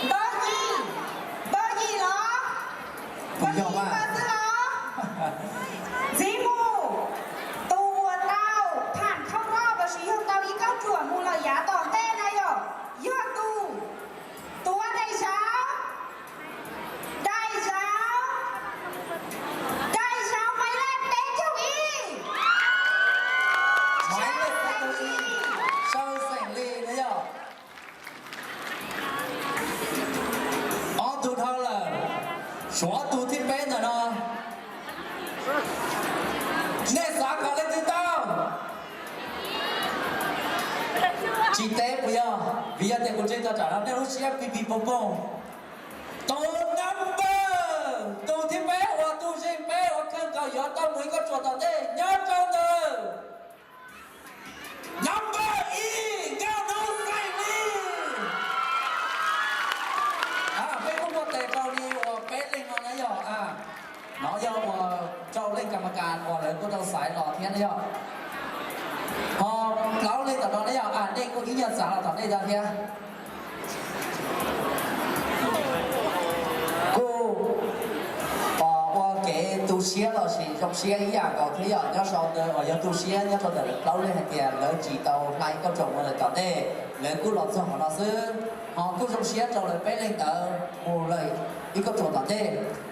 Npawb yim, npawb yim los? Npawb yim xwb los? Ntxiv mus, tus uas tau tham khau roj los sis yog tau ib kauj ruam mus lawm yav tom ntej na yom, yog tus, tus ua dais zauv, dais zauv, dais zauv maiv lej peb caug ib. Maiv lej peb caug ib, Saw Xeem Lis na yom. Ob tug dhau lawm, tshuav tus thib peb ntawm no. Nej xav kom leej twg tau? Tsis teb puas yog? Vim yog tias kuv ntseeg tau tsam no nej lub siab pij pij pooj pooj. Tus number, tus thib peb uas tus zeej peb uas kawg nkaus yuav tau mus ib kauj ruam tom ntej nyob rau ntawm number ib, Nkauj Hnub Xeem Lis. Peb kuj muaj tes rau li uas peb leeg no na yog, no yog uas rau leej kam ma kas uas lawv kuj tau xaiv los thiab na yog. Ho plaub leeg tom no na yog, nej kuj ib nyuag txav los tom nej tau thiab. Kuj pom ua kev tu siab los sis zoo siab ib yam nkaus thiab yom, nyob sau ntawd uas yog tu siab nyob rau ntawm lawv plaub leeg hais tias lawv tsis tau hlais kauj ruam mus lawm tom ntej, lawv kuj los txog qhov no xwb. Ho kuj zoo siab rau lawv peb leeg ntawd mus lawm ib kauj ruam tom ntej.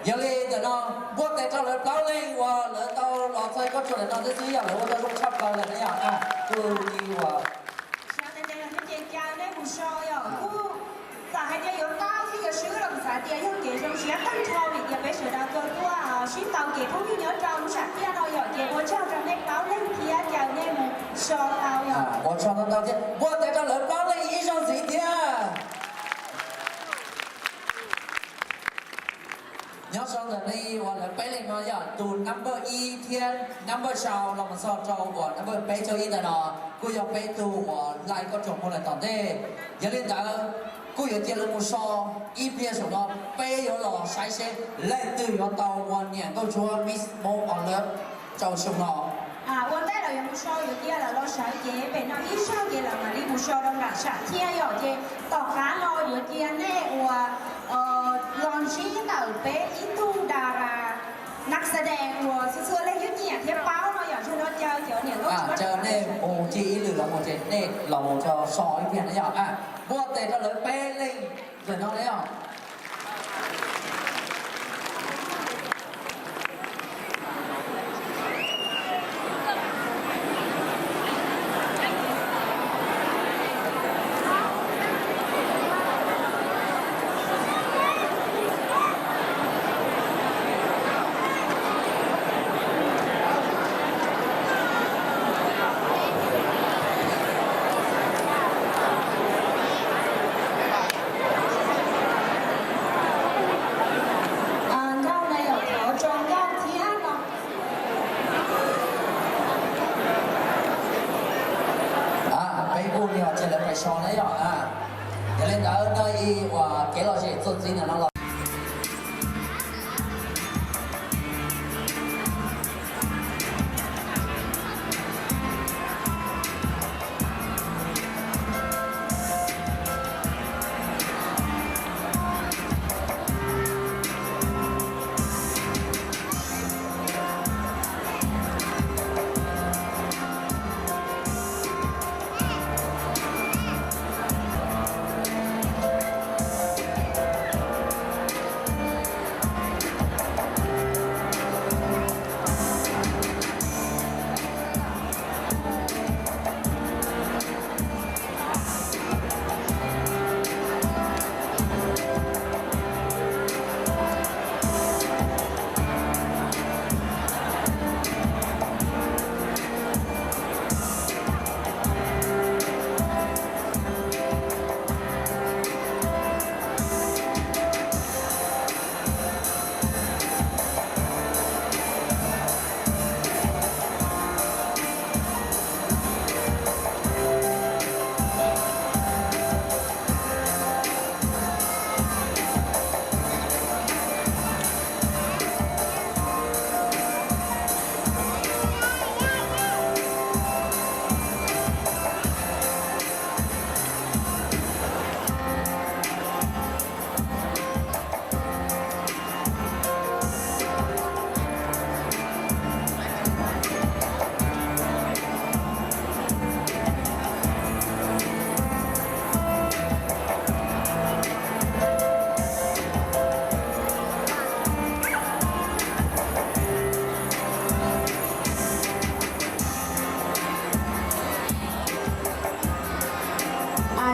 Yog li ntawm no, npuaj tes rau lawv plaub leeg uas lawv tau los txog ib kauj ruam ntawm no xwb, yog lawv ua tau zoo tshaj plaws lawm na yom. Kuj li uas Xav tias nej mus so yog kuj txawm hais tias yuav tau thiab yuav swb los kuv xav tias yog kev zoo siab tag nrho vim tias peb sawv daws tuaj sib tau kev phooj ywg nyob rau lub sam thiaj no yom, ces ua tsaug rau nej plaub leeg thiab caw nej mus so tau yom. Ua tsaug ntau ntau thiab, npuaj tes rau lawv plaub leeg ib zaug ntxiv thiab. Nyob sau ntawm li uas lawv peb leeg no yog tus number ib thiab number sau los mus txog rau uas number peb caug ib ntawm no kuj yog peb tug uas hlais kauj ruam mus lawm tom ntej. Yog li ntawd kuj yuav cia lawv mus so ib pliag saum no, peb yuav los saib seb leej twg yuav tau ua niam nkauj ntsuab Miss Hmoob Award rau xyoo no. Ua ntej lawv yuav mus so yuav cia lawv los sawv cev pem no ib zaug ces lawv mam li mus so rau nram sam thiaj yom. Ces tom qab no yuav cia nej uas los ntsib ntawm peb ib tug dara nab xa dees uas txhua txhua leej yeej nyiam thiab paub no yom, yog no caw cov niam nkauj ntsuab caw nej mus ci ib lwm los mus ces nej los mus so so ib pliag na yom. Npuaj tes rau lawv peb leeg ntawm no na yom. So na yog, yog li ntawd no ib uas kev lom zem txuas ntxiv ntawm no los.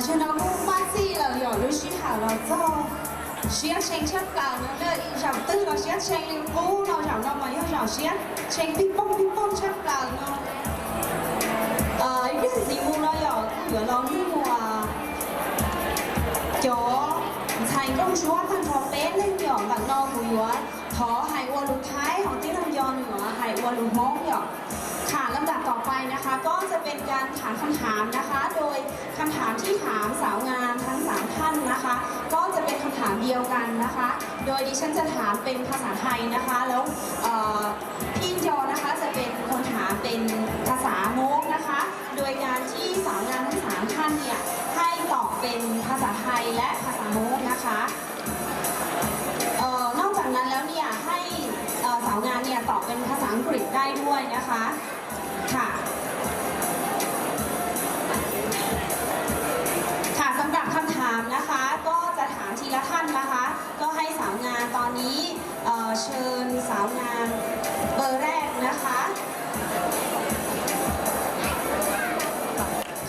Zaum no kuj pab txij lawm yom, lub sij hawm los txog siab tshee tshaj plaws no, zaum twg los siab tshee li qub no, zaum no mas yog zaum siab tshee pij pooj pij pooj tshaj plaws no. Ib pliag ntxiv mus no yom kuj yuav los nug cov ntxhais nkauj ntsuab tag nrho peb leeg yom, ntawm no kuv yuav thov hais ua lus Thaib, ho tib leeg nco nws hais ua lus Hmoob yom. ค่ะ ลำดับต่อไปนะคะ ก็จะเป็นการถามคำถามนะคะ โดยคำถามที่ถามสาวงามทั้งสามท่านนะคะ ก็จะเป็นคำถามเดียวกันนะคะ โดยดิฉันจะถามเป็นภาษาไทยนะคะ แล้วเอ่อพี่ยอนะคะ จะเป็นคนถามเป็นภาษามงนะคะ โดยการที่สาวงามทั้งสามท่านเนี่ย ให้ตอบเป็นภาษาไทยและภาษามงนะคะ เอ่อนอกจากนั้นแล้วเนี่ยให้เอ่อสาวงามเนี่ยตอบเป็นภาษาอังกฤษได้ด้วยนะคะ ค่ะ ค่ะ สำหรับคำถามนะคะ ก็จะถามทีละท่านนะคะ ก็ให้สาวงามตอนนี้เอ่อเชิญสาวงามเบอร์แรกนะคะ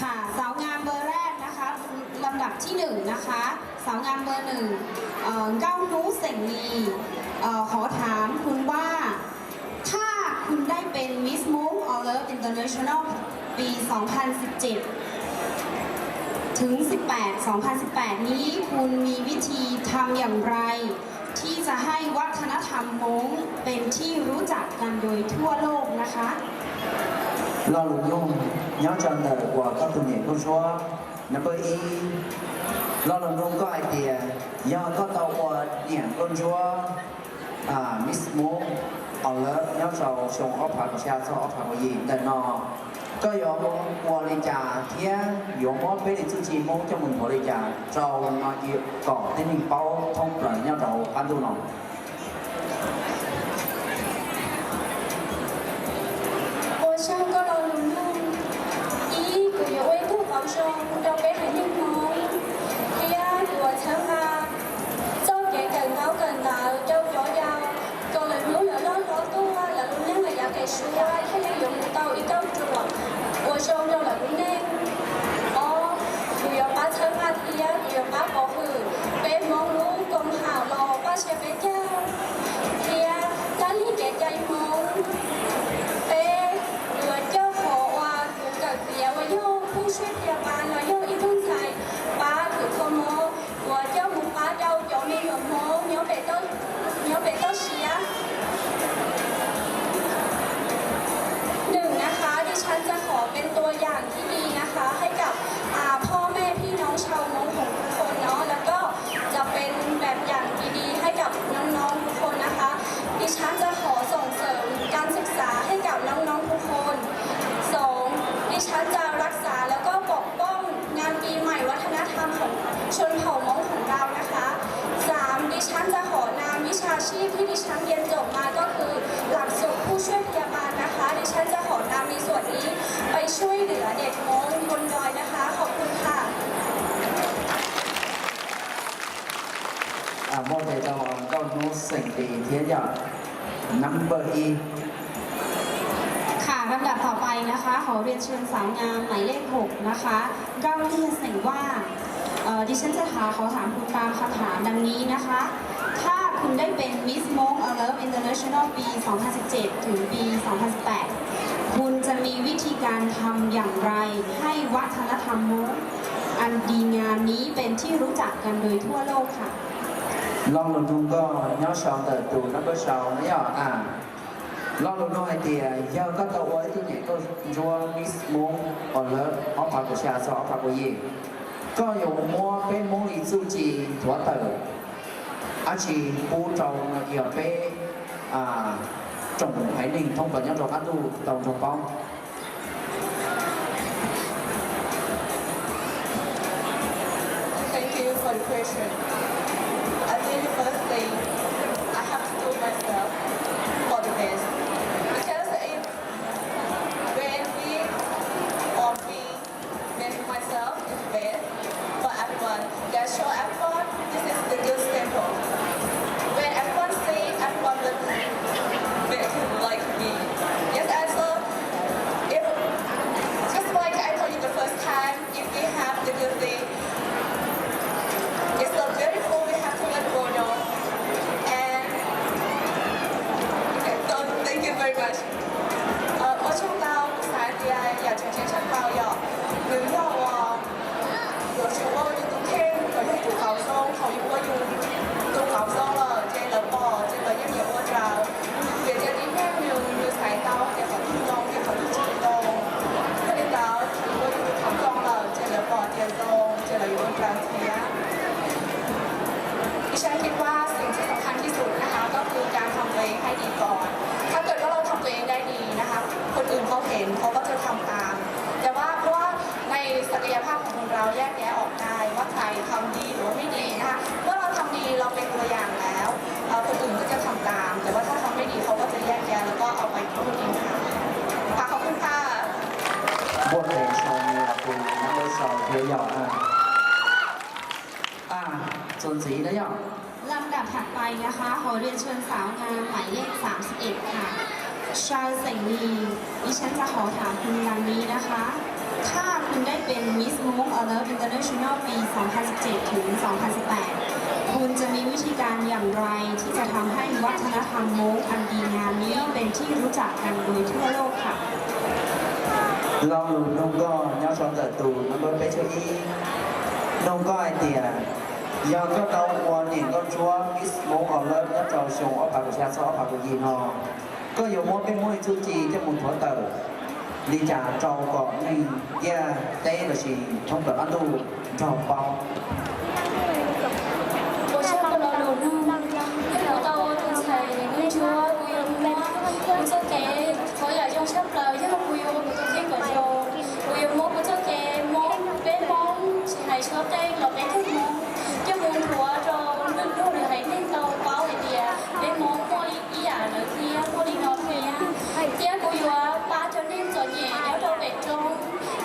ค่ะ สาวงามเบอร์แรกนะคะ ลำดับที่หนึ่งนะคะ สาวงามเบอร์หนึ่งเอ่อ เก้านุเสงนีเอ่อ ขอถามคุณว่า ถ้าคุณได้เป็น Miss Hmong All Love International ปี สองพันสิบเจ็ด ถึง สิบแปด สองพันสิบแปด นี้ คุณมีวิธีทำอย่างไร ที่จะให้วัฒนธรรมม้งเป็นที่รู้จักกันโดยทั่วโลกนะคะ Lo lus nug nyob rau ntawm uas koj tus niam nkauj ntsuab number ib. Lo lus nug koj hais tias yog koj tau ua niam nkauj ntsuab Miss Hmong All Love nyob rau xyoo ob phav kaum xya txog ob phav kaum yim ntawm no, koj yuav ua li cas thiab yuav muab peb li txuj ci Hmoob coj mus nthuav li cas rau no kom tib neeg paub thoob plaws nyob rau qab ntuj no? Ua tsaug koj lo lus nug. Ib, kuv yuav ua ib tug qauv zoo rau peb haiv neeg Hmoob, thiab kuv yuav txhawb nqa txoj kev kawm ntaub kawm ntawv rau cov yau, kom lawv hnub lawv loj hlob tuaj lawv lub neej lawv yav pem suab thiaj li yuav mus tau ib kauj ruam ua zoo rau lawv lub neej. Ob, kuv yuav pab txhawb nqa thiab kuv yuav pab pov hwm peb Hmoob lub koom haum los pab txhawb peb cawg thiab dab li kev cai Hmoob. Peb yuav coj qhov uas kuv kawm piav uas yog phooj ywg Tiaj Pas los yog ib tug ntxhais pab khwv kho mob uas coj mus pab rau cov me nyuam Hmoob nyob pem toj siab. Xeem Lis thiab yog number ib. ค่ะ ลำดับต่อไปนะคะ ขอเรียนเชิญสาวงามหมายเลขหกนะคะ เก้าเตี้ย เสียงว่า เอ่อ ดิฉันจะถาม ขอถามคุณตามคำถามดังนี้นะคะ ถ้าคุณได้เป็น Miss Hmong Aloft International ปี สองพันสิบเจ็ด ถึงปี สองพันสิบแปด คุณจะมีวิธีการทำอย่างไรให้วัฒนธรรมมงอันดีงามนี้เป็นที่รู้จักกันโดยทั่วโลกค่ะ Lo lus nug koj nyob sau ntawm tus number sau no yog a, lo lus nug hais tias yog koj tau ua ib tug niam nkauj ntsuab Miss Hmong Aloft ob phav kaum xya txog ob phav kaum yim, koj yuav muab peb Hmoob li txuj ci nthuav tawm dab tsi pub rau no yog peb tsoom haiv neeg thoob plaws nyob rau qab ntuj tau nrog paub. Thank you for the question. I think the first thing I have to do myself for the best. Because if when we or we make myself the best for everyone, that show everyone this is the good example. When everyone see everyone will be like me. Yes, I saw if just like I told you the first time, if we have the good thing, it's so beautiful, we have to let go, no? And okay, so thank you very much. Ua tsaug ntau, kuv xav tias yam tseem ceeb tshaj plaws yog nws yog ua yuav tsum ua yus tus kheej, kom yog tus qauv zoo, thaum yus ua yus tus qauv zoo lawm ces lawv pom ces lawv yeej nyiam ua nraug. Vim tias tib neeg nws, nws xaiv tau tias qhov twg zoo ces qhov twg tsis zoo. Yog li ntawd thaum yus ua yus tus qauv zoo lawm ces lawv pom tias zoo ces lawv yuav ua nraug thiab. ดิฉันคิดว่าสิ่งที่สำคัญที่สุดนะคะ ก็คือการทำตัวเองให้ดีก่อน ถ้าเกิดว่าเราทำตัวเองได้ดีนะคะ คนอื่นเขาเห็นเขาก็จะทำตาม แต่ว่าเพราะว่าในศักยภาพของคนเราแยกแยะออกได้ว่าใครทำดีหรือว่าไม่ดีนะคะ เมื่อเราทำดีเราเป็นตัวอย่างแล้วเอ่อคนอื่นก็จะทำตาม แต่ว่าถ้าทำไม่ดีเขาก็จะแยกแยะแล้วก็เอาไปพูดเองค่ะ ค่ะ ขอบคุณค่ะ Npuaj tes sau no yog tus nab peb sau thiab yog a, a, txuas ntxiv no yog ลำดับถัดไปนะคะ ขอเรียนเชิญสาวงามหมายเลข สามสิบเอ็ด ค่ะ ชาวเสงลี ดิฉันจะขอถามคุณดังนี้นะคะ ถ้าคุณได้เป็น Miss Hmong Aloft International ปี สองพันสิบเจ็ด ถึง สองพันสิบแปด คุณจะมีวิธีการอย่างไรที่จะทำให้วัฒนธรรมมงอันดีงามนี้เป็นที่รู้จักกันโดยทั่วโลกค่ะ Lo lus nug koj nyob sau ntawm tus nab peb caug ib, nug koj hais tias yog koj tau ua niam nkauj ntsuab Miss Hmong Aloft nyob rau xyoo ob phav kaum xya txog ob phav kaum yim no, koj yuav muab peb Hmoob li txuj ci coj mus nthuav tawm li cas rau kom neeg ntiaj teb lossis thoob plaws qab ntuj nrog paub. Ua tsaug rau lo lus nug, yog kuv tau ua tus ntxhais nkauj ntsuab, kuv yuav muab kuv txoj kev, qhov yam zoo tshaj plaws yog kuv yuav ua kuv tus kheej kom zoo. Kuv yuav muab kuv txoj kev Hmoob, peb Hmoob tsis hais suab qeej los peb tug Hmoob coj mus nthuav rau lwm lub haiv neeg tau paub hais tias peb Hmoob muaj ib yam lawv thiab, muaj li no thiab. Thiab kuv yuav pab cov neeg txom nyem nyob rau pem roob,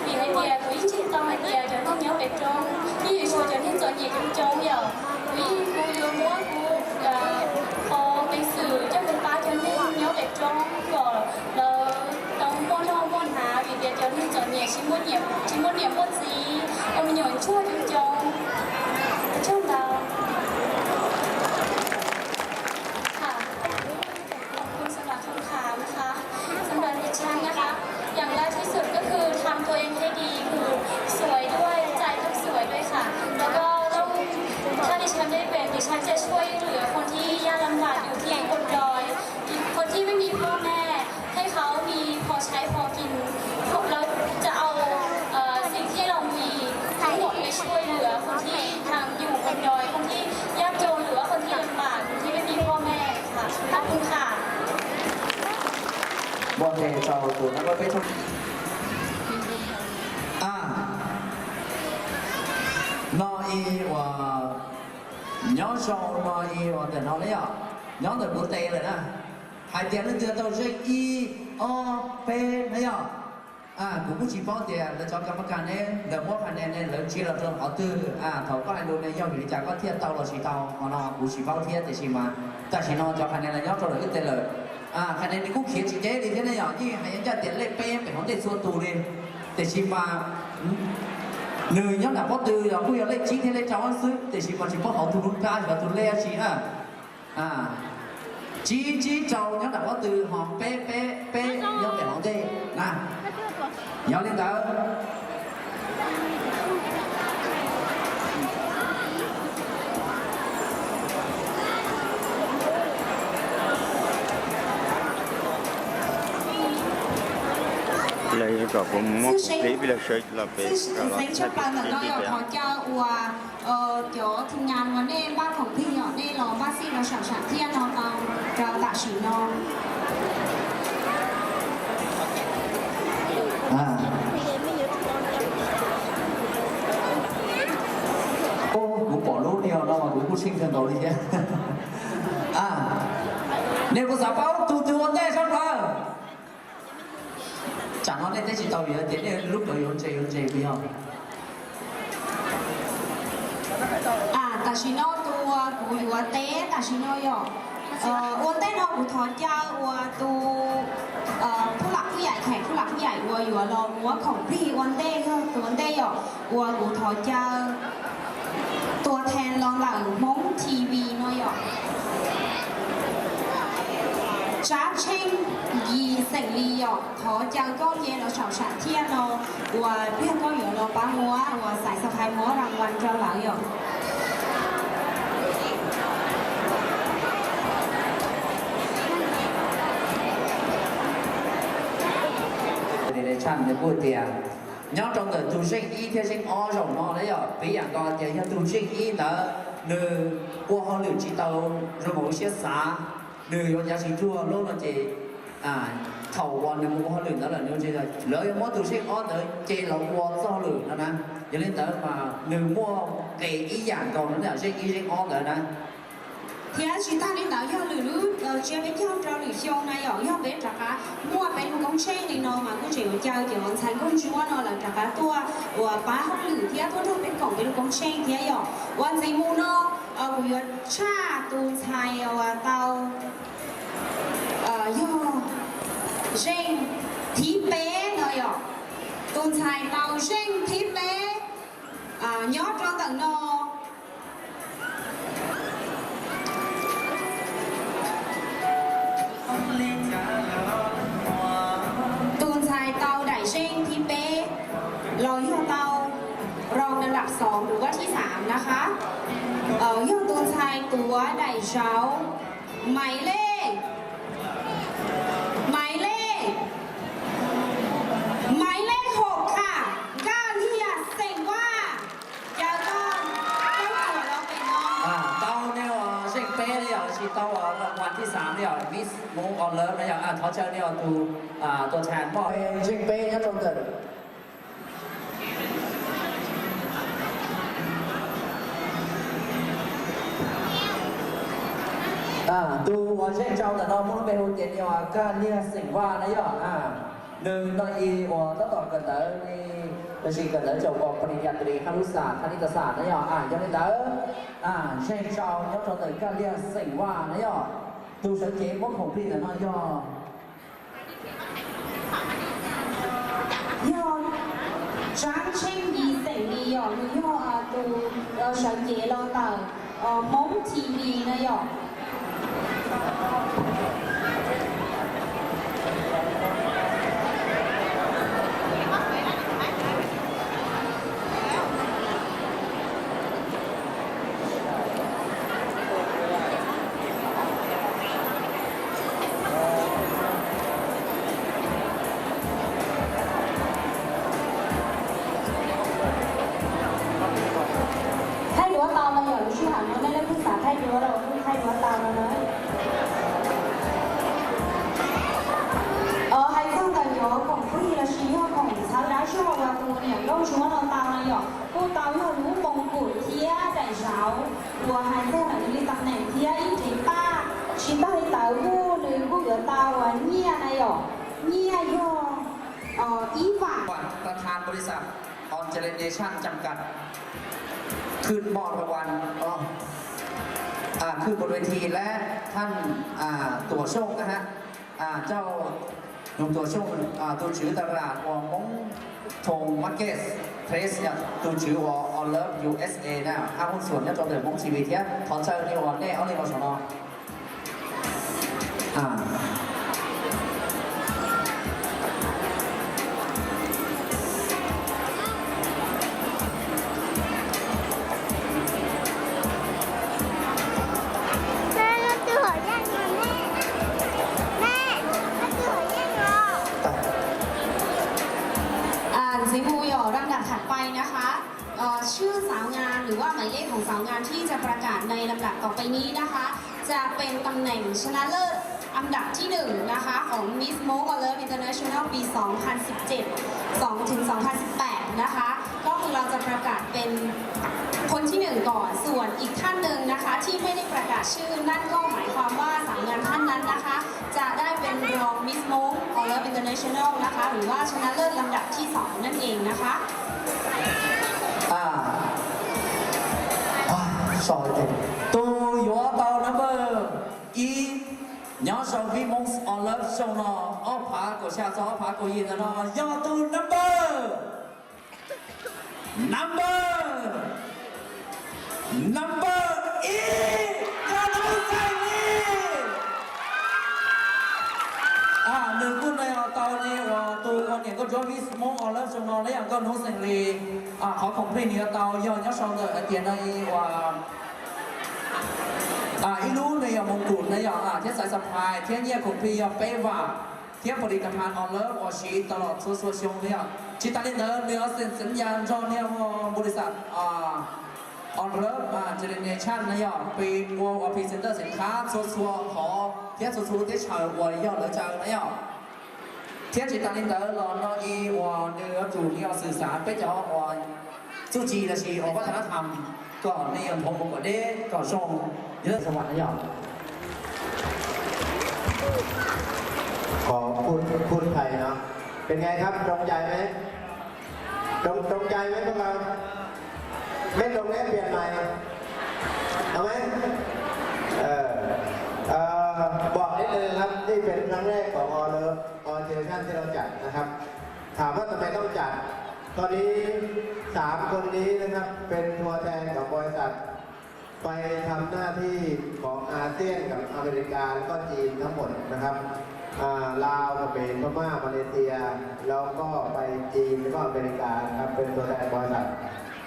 vim hais tias kuv yeej ntseeg tau hais tias cov neeg nyob pem roob yeej yuav tshuav cov neeg txom nyem coob coob yom. Kuv yeej, kuv yuav muab kuv qhov peev xwm coj mus pab cov neeg nyob pem roob kom lawv tau muaj noj muaj hnav, vim tias cov neeg txom nyem tsis muaj niam, tsis muaj niam muaj txiv, ua me nyuam ntsuag coob coob. Ua tsaug ntau. ขอบคุณสำหรับคำถามนะคะ สำหรับดิฉันนะคะ อย่างแรกที่สุดก็คือทำตัวเองให้ดี คือสวยด้วย ใจต้องสวยด้วยค่ะ แล้วก็ต้อง ถ้าดิฉันได้เป็น ดิฉันจะช่วยเหลือคนที่ยากลำบากอยู่ที่บนดอย คนที่ไม่มีพ่อแม่ ให้เขามีพอใช้พอกิน เราจะเอาเอ่อสิ่งที่เรามีทั้งหมดไปช่วยเหลือคนที่ทางอยู่บนดอย คนที่ยากจน หรือว่าคนที่ลำบาก คนที่ไม่มีพ่อแม่ค่ะ ขอบคุณค่ะ Npuaj tes rau tus nab peb caug ib. A, no ib uas nyob sau no ib uas ntawm no na yom, nyob ntawm kuv tes lawm na, hais tias leej twg tau zeej ib, ob, peb na yom. Kuv kuj tsis paub tias lawv cov kam mab kas ne, nkawd muab qhas ne ne lawv ntsia los rau qhov twg. Thaum koj hais lus ne yog vim li cas koj thiaj tau los tsis tau, qhov no kuv tsis paub thiab, tiam sis mas Tam sim no cov qhas nias los nyob rau lawm ib teg lawm. Qhas nias nws kuj khiav tsis deb li thiab ne yom, yeej hais ncaj tias lej peb pem hauv ntej txhua tus li. Tiam sis mas nws nyob nram pob tw los kuj yog lej tsib thiab lej rau xwb, tiam sis mas tsis paub hauv tus lub kab xyov tus lej dab tsi na. Tsib tsib rau nyob nram pob tw, ho peb peb peb nyob pem hauv ntej na. Yog li ntawd, lawv kom kuv mus muab kuv plig pib lawv sawv los pem kom los thaij pem tias. Cov thib nyas uas nej npaj khoom plig yom, nej los npaj xij rau saum sam thiaj no tau rau tam sim no. Kuv pom lub niag no mas kuv kuj seej kawg nkaus li thiab. Nej puas xav paub tus twg ua ntej sab plaws? Tsam no nej teb tsis tau vim tias nej lub plawv yuav ntse yuav ntse puas yog? Tam sim no tus kuv yuav teb tam sim no yog, ua ntej no kuv thov caw uas tus phub lam phub yaim, kheem phub lam phub yaim uas yuav los muab khoom plig ua ntej yog tus ua ntej yom, uas kuv thov caw tua thee los ntawm Hmoob T V no yom. Tsab Tsheej Yis xeem Lis yom, thov caw koj nce los saum sam thiaj no uas pliag koj yuav los pab muab uas xaiv xab phais muab rau wan rau lawv yom. Nws kuj tias nyob rau ntawm tus zeej ib thiab zeej ob zaum no na yom, piv yam nkaus tias yog tus zeej ib ntawd nws ua hauj lwm tsis tau zoo nkaus lub siab xav, nws yuav cav tsis ruag lub no ces thaum uas nws mus ua hauj lwm ntawd lawm nws lawv yuav muab tus zeej ob ntawd ces los ua txoj hauj lwm no na. Yog li ntawd mas nws muaj nqe ib yam nkaus no na, zeej ib zeej ob ntawd na. Thiab tsis tag li ntawd yog lwm lub tsiab peb caug rau lwm xyoo na yom, yog peb rov qab muaj peb lub koob tsheej li no mas kuj tseem yuav caw cov ntxhais nkauj ntsuab no lawv rov qab tuaj uas pab hauj lwm thiab tuaj nrog peb koom peb lub koob tsheej thiab yom. Uas ntxiv mus no kuv yuav tshaj tus ntxhais uas tau yog zeej thib peb no yom, tus ntxhais tau zeej thib peb nyob rau ntawm no. Tus ntxhais tau daim zeej thib peb los yog tau rau lawm xov tus vaj thib xam na ha, yog tus ntxhais tuav daim zauv maiv lej, maiv lej, maiv lej haum kham Nkaj Liag xeem Vaj. Caw koj, koj tuam los pem no. Tau nej ua zeej peb li yom, tsis tau ua rau vaj thib xam li yom, Miss Hmoob Olov na yom, thov caw nej ua tus tua thas moj zeej peb nyob rau ntawm tus uas zeej rau ntawm no muaj lub npe hu tias Nkaj Liag xeem Vaj na yom. Nws no ib uas tab tom kawm ntawv li, los sis kawm ntawv tsaum pos pos nis yas tis li hab lub xam thab lis tas xam na yom. Yog li ntawd, zeej rau nyob rau ntawm Nkaj Liag xeem Vaj na yom. Tus sawv cev muab khoom plig ntawm no yog Yog Tsab Tsheej Yis xeem Lis yom, nws yog tus sawv cev los ntawm Hmoob T V na yom. Thaij duab tau no yom, lub sij hawm no nej leej twg xav thaij duab los kuj thaij duab tau no na. Hais txog ntawm cov khoom plig los sis yog khoom txhawb dab zog uas tus niam nkauj ntsuab no tau no yom, kuj tau yog lub moos kub thiab daim zauv uas hais txog ntawm nws li tam neem thiab ib cev paj. Tsis tag li ntawd kuj nws kuj yuav tau uas nyiaj na yom, nyiaj yog ib vam. ประธานบริษัท Online Nation จำกัด ขึ้นมอบรางวัล อ่า ขึ้นบนเวทีและท่าน อ่า ตั๋วโชคนะฮะ อ่า เจ้าหนุ่มตั๋วโชค อ่า ตัวถือตลาดอวมมงทง Market Place เนี่ย ตัวถือ All Love ยู เอส เอ นะ ห้างหุ้นส่วนเนี่ย จอมเดือดมงทีวี เทียบ ขอเชิญในวันแน่เอาเลยเราสนอ อ่า แม่ก็คือหัวแยกไงแม่ แม่ก็คือหัวแยกไง อ่านซีมูหยอดลำดับถัดไปนะคะ เอ่อ ชื่อสาวงามหรือว่าหมายเลขของสาวงามที่จะประกาศในลำดับต่อไปนี้นะคะ จะเป็นตำแหน่งชนะเลิศอันดับที่หนึ่งนะคะ ของ Miss Mong All Love International ปี สองพันสิบเจ็ด สองถึง สองพันสิบแปด นะคะ ก็คือเราจะประกาศเป็นคนที่หนึ่งก่อน ส่วนอีกท่านหนึ่งนะคะ ที่ไม่ได้ประกาศชื่อ นั่นก็หมายความว่าสาวงามท่านนั้นนะคะ จะได้เป็นรอง Miss Mong All Love International นะคะ หรือว่าชนะเลิศลำดับที่สองนั่นเองนะคะ Tus yuav tau number ib nyob sau Miss Mong All Love xyoo no ob phav kaum xya txog ob phav kaum yim ntawm no yog tus number, number, number ib, Nkauj Hnub Xeem Lis. Nws kuj yog tau ne uas tus uas niam nkauj ntsuab Miss Mong All Love xyoo no ne yog Nkauj Hnub Xeem Lis. Qhov khoom plig nws yuav tau yog nyob sau ntawm hais tias no ib uas ib lub ne yog moos kum ne yog thiab xaiv xas phais thiab nyiaj khoom plig yog peb vam thiab pab lis kas phas All Love uas siv tau los txhua txhua xyoo ne yog. Tsis tas li ntawd nws yuav xeem xeem yas nrog niag npau li xam All Love Generation ne yog pib ua uas phi xeem tawj xeem qhab txhua txhua qhov thiab txhua txhua lub teb chaws uas yog lawv tsaws na yog. Thiab tsis tas li ntawd los no ib uas nws yuav tsum nws yuav xwm xav peb cov uas txuj ci los sis uas vaj tag nab tham kom nws yuav nphoo mus kom deb kom zoo. Yog xav na yog. Khov phut phut thais no, pen ngai khab, tsoom cai me, tsoom cai me pab nkaus, me tsoom ne piam mais, a me.บอกนิดนึงครับ นี่เป็นครั้งแรกของ All Love All Generation ที่เราจัดนะครับ ถามว่าทำไมต้องจัด ตอนนี้สามคนนี้นะครับ เป็นตัวแทนของบริษัท ไปทำหน้าที่ของอาเซียนกับอเมริกาแล้วก็จีนทั้งหมดนะครับ ลาว เขมร พม่า มาเลเซีย แล้วก็ไปจีนแล้วก็อเมริกานะครับ เป็นตัวแทนบริษัท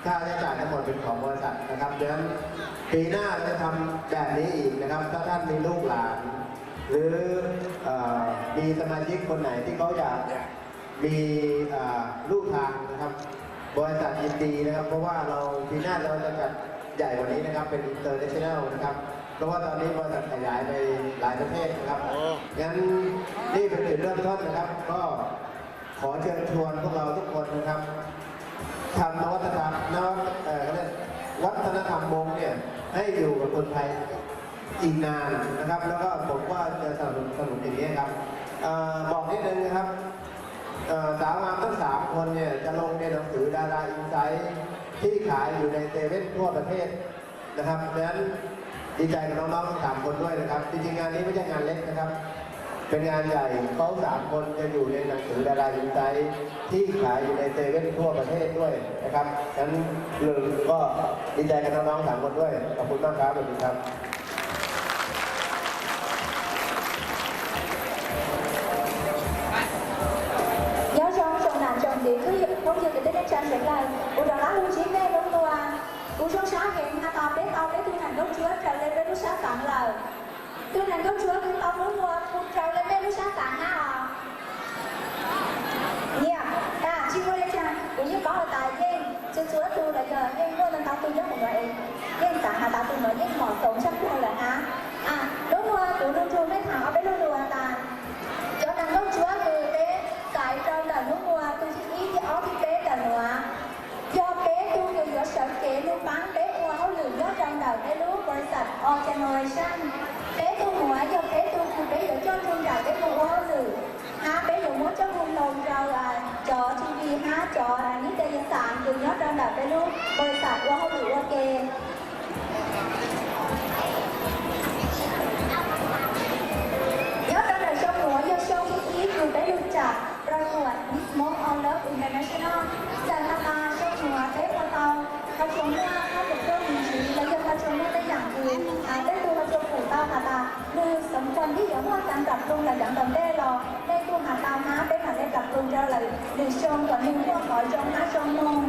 ค่าใช้จ่ายทั้งหมดเป็นของบริษัทนะครับ ดังนั้นปีหน้าเราจะทำแบบนี้อีกนะครับ ถ้าท่านมีลูกหลาน หรือมีสมาชิกคนไหนที่เขาอยาก มีลูกทางนะครับ บริษัทยินดีนะครับ เพราะว่าเราปีหน้าเราจะจัดใหญ่กว่านี้นะครับ เป็น international นะครับ เพราะว่าตอนนี้บริษัทขยายไปหลายประเทศนะครับ งั้นนี่เป็นจุดเริ่มต้นนะครับ ก็ขอเชิญชวนพวกเราทุกคนนะครับ ทำนวัตกรรมนวัตเอ่อเขาเรียกวัฒนธรรมมงเนี่ยให้อยู่กับคนไทยอีกนานนะครับ แล้วก็ผมก็จะสนับสนุนอย่างนี้ครับ บอกนิดนึงนะครับ สาวงามทั้งสามคนเนี่ยจะลงในหนังสือดาราอินไซต์ที่ขายอยู่ในเซเว่นทั่วประเทศนะครับ ดังนั้นดีใจกับน้องๆทั้งสามคนด้วยนะครับ จริงๆงานนี้ไม่ใช่งานเล็กนะครับ เป็นงานใหญ่ เขาสามคนจะอยู่ในหนังสือดาราอินไซต์ที่ขายอยู่ในเซเว่นทั่วประเทศด้วยนะครับ ฉะนั้นหนึ่งก็ดีใจกับน้องๆสามคนด้วย ขอบคุณมากครับ สวัสดีครับ Nyob zoo tsoom nam tsoom txiv kwv tij phooj ywg kwv tij neej tsa sawv daws, kuv rov qab hu ntsib mej lub ntua. Kuv zoo sab heev hais tias peb tau peb tug nam nkauj ntsuab raws li peb lub sab xaav lawm. Tug nam nkauj ntsuab kuv tau lub ntua kuv raws li mej lub sab xaav hab os. Niam, tsis ua li cas, kuv yeej paub hais tias yeej txhua txhua tug los yog yeej muaj ntau ntau tug nyob hauv no es yeej xaav hais tias tus no yeej mom xoom tshaj plawg lawm hab. Lub ntua kuv lug nrug mej thaam ob peb lub ntua tas, cov nam nkauj ntsuab kws peb xaiv rau ntawm lub ntua tug thib ib thib ob thib peb ntawm nuav, yog peb tug kws yuav sawv kev lug paab peb ua hauj lwm nyob rau ntawm peb lub npau li xam All Generation. Peb tug nuav yog peb tug kws peb yuav coj nrug nraim peb moog ua hauj lwm, hab peb yuav muab coj moog lug rau cov TV hab cov nib tes yav xaav kws nyob rau ntawm peb lub npau li xam ua hauj lwm ua ke. Kom nej yuav muaj kev pab phoom los cov ntawm ntej los nej kuj hais tau na, peb mam li pab phoom rau lwm xyoo kom nws muaj qhov zoo hab zoo mloog.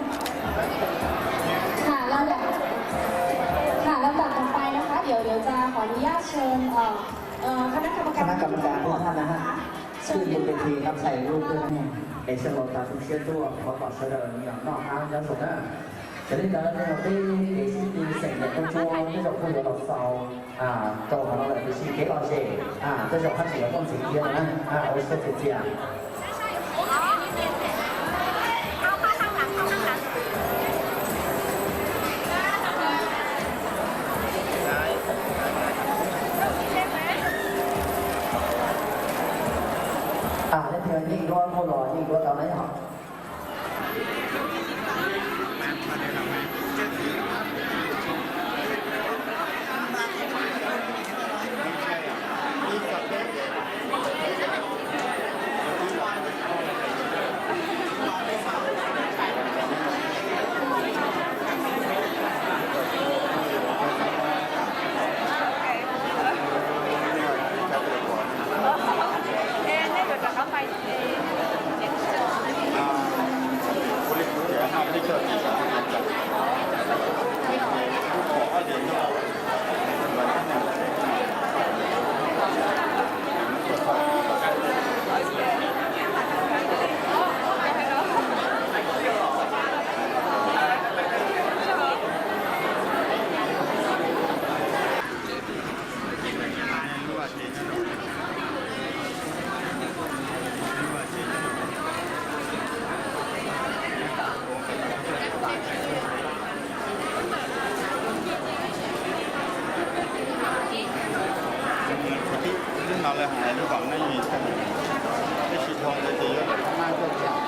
Tham lawm, tham lawm tom tom pais nab hab, yuav yuav tsa qhov yaj tshee, kha nab kam kam, kha nab kam kam tuaj hab na hab, txwj tus tes thi hab thais lub tuaj na. Es sawv daws tas tu siab tuaj, thov kom sawv daws nyiam noj hab nyob zoo na. Yog li ntawd, yog peb kev sib tw xeem nyam tuaj tsuab, tej zaum kuj yuav los xaus rau qhov no lawm, tiam sis kev lom zem tej zaum hab tseem yuav tuaj ntxiv thiab na. Ua tsaug txias txias. Leej twg yeej duab kuj los yeej duab tau na yom. Tib no lawv hais lub vaum ne, tab sis dhau ntawd ces yuav tau maj tuaj thiab.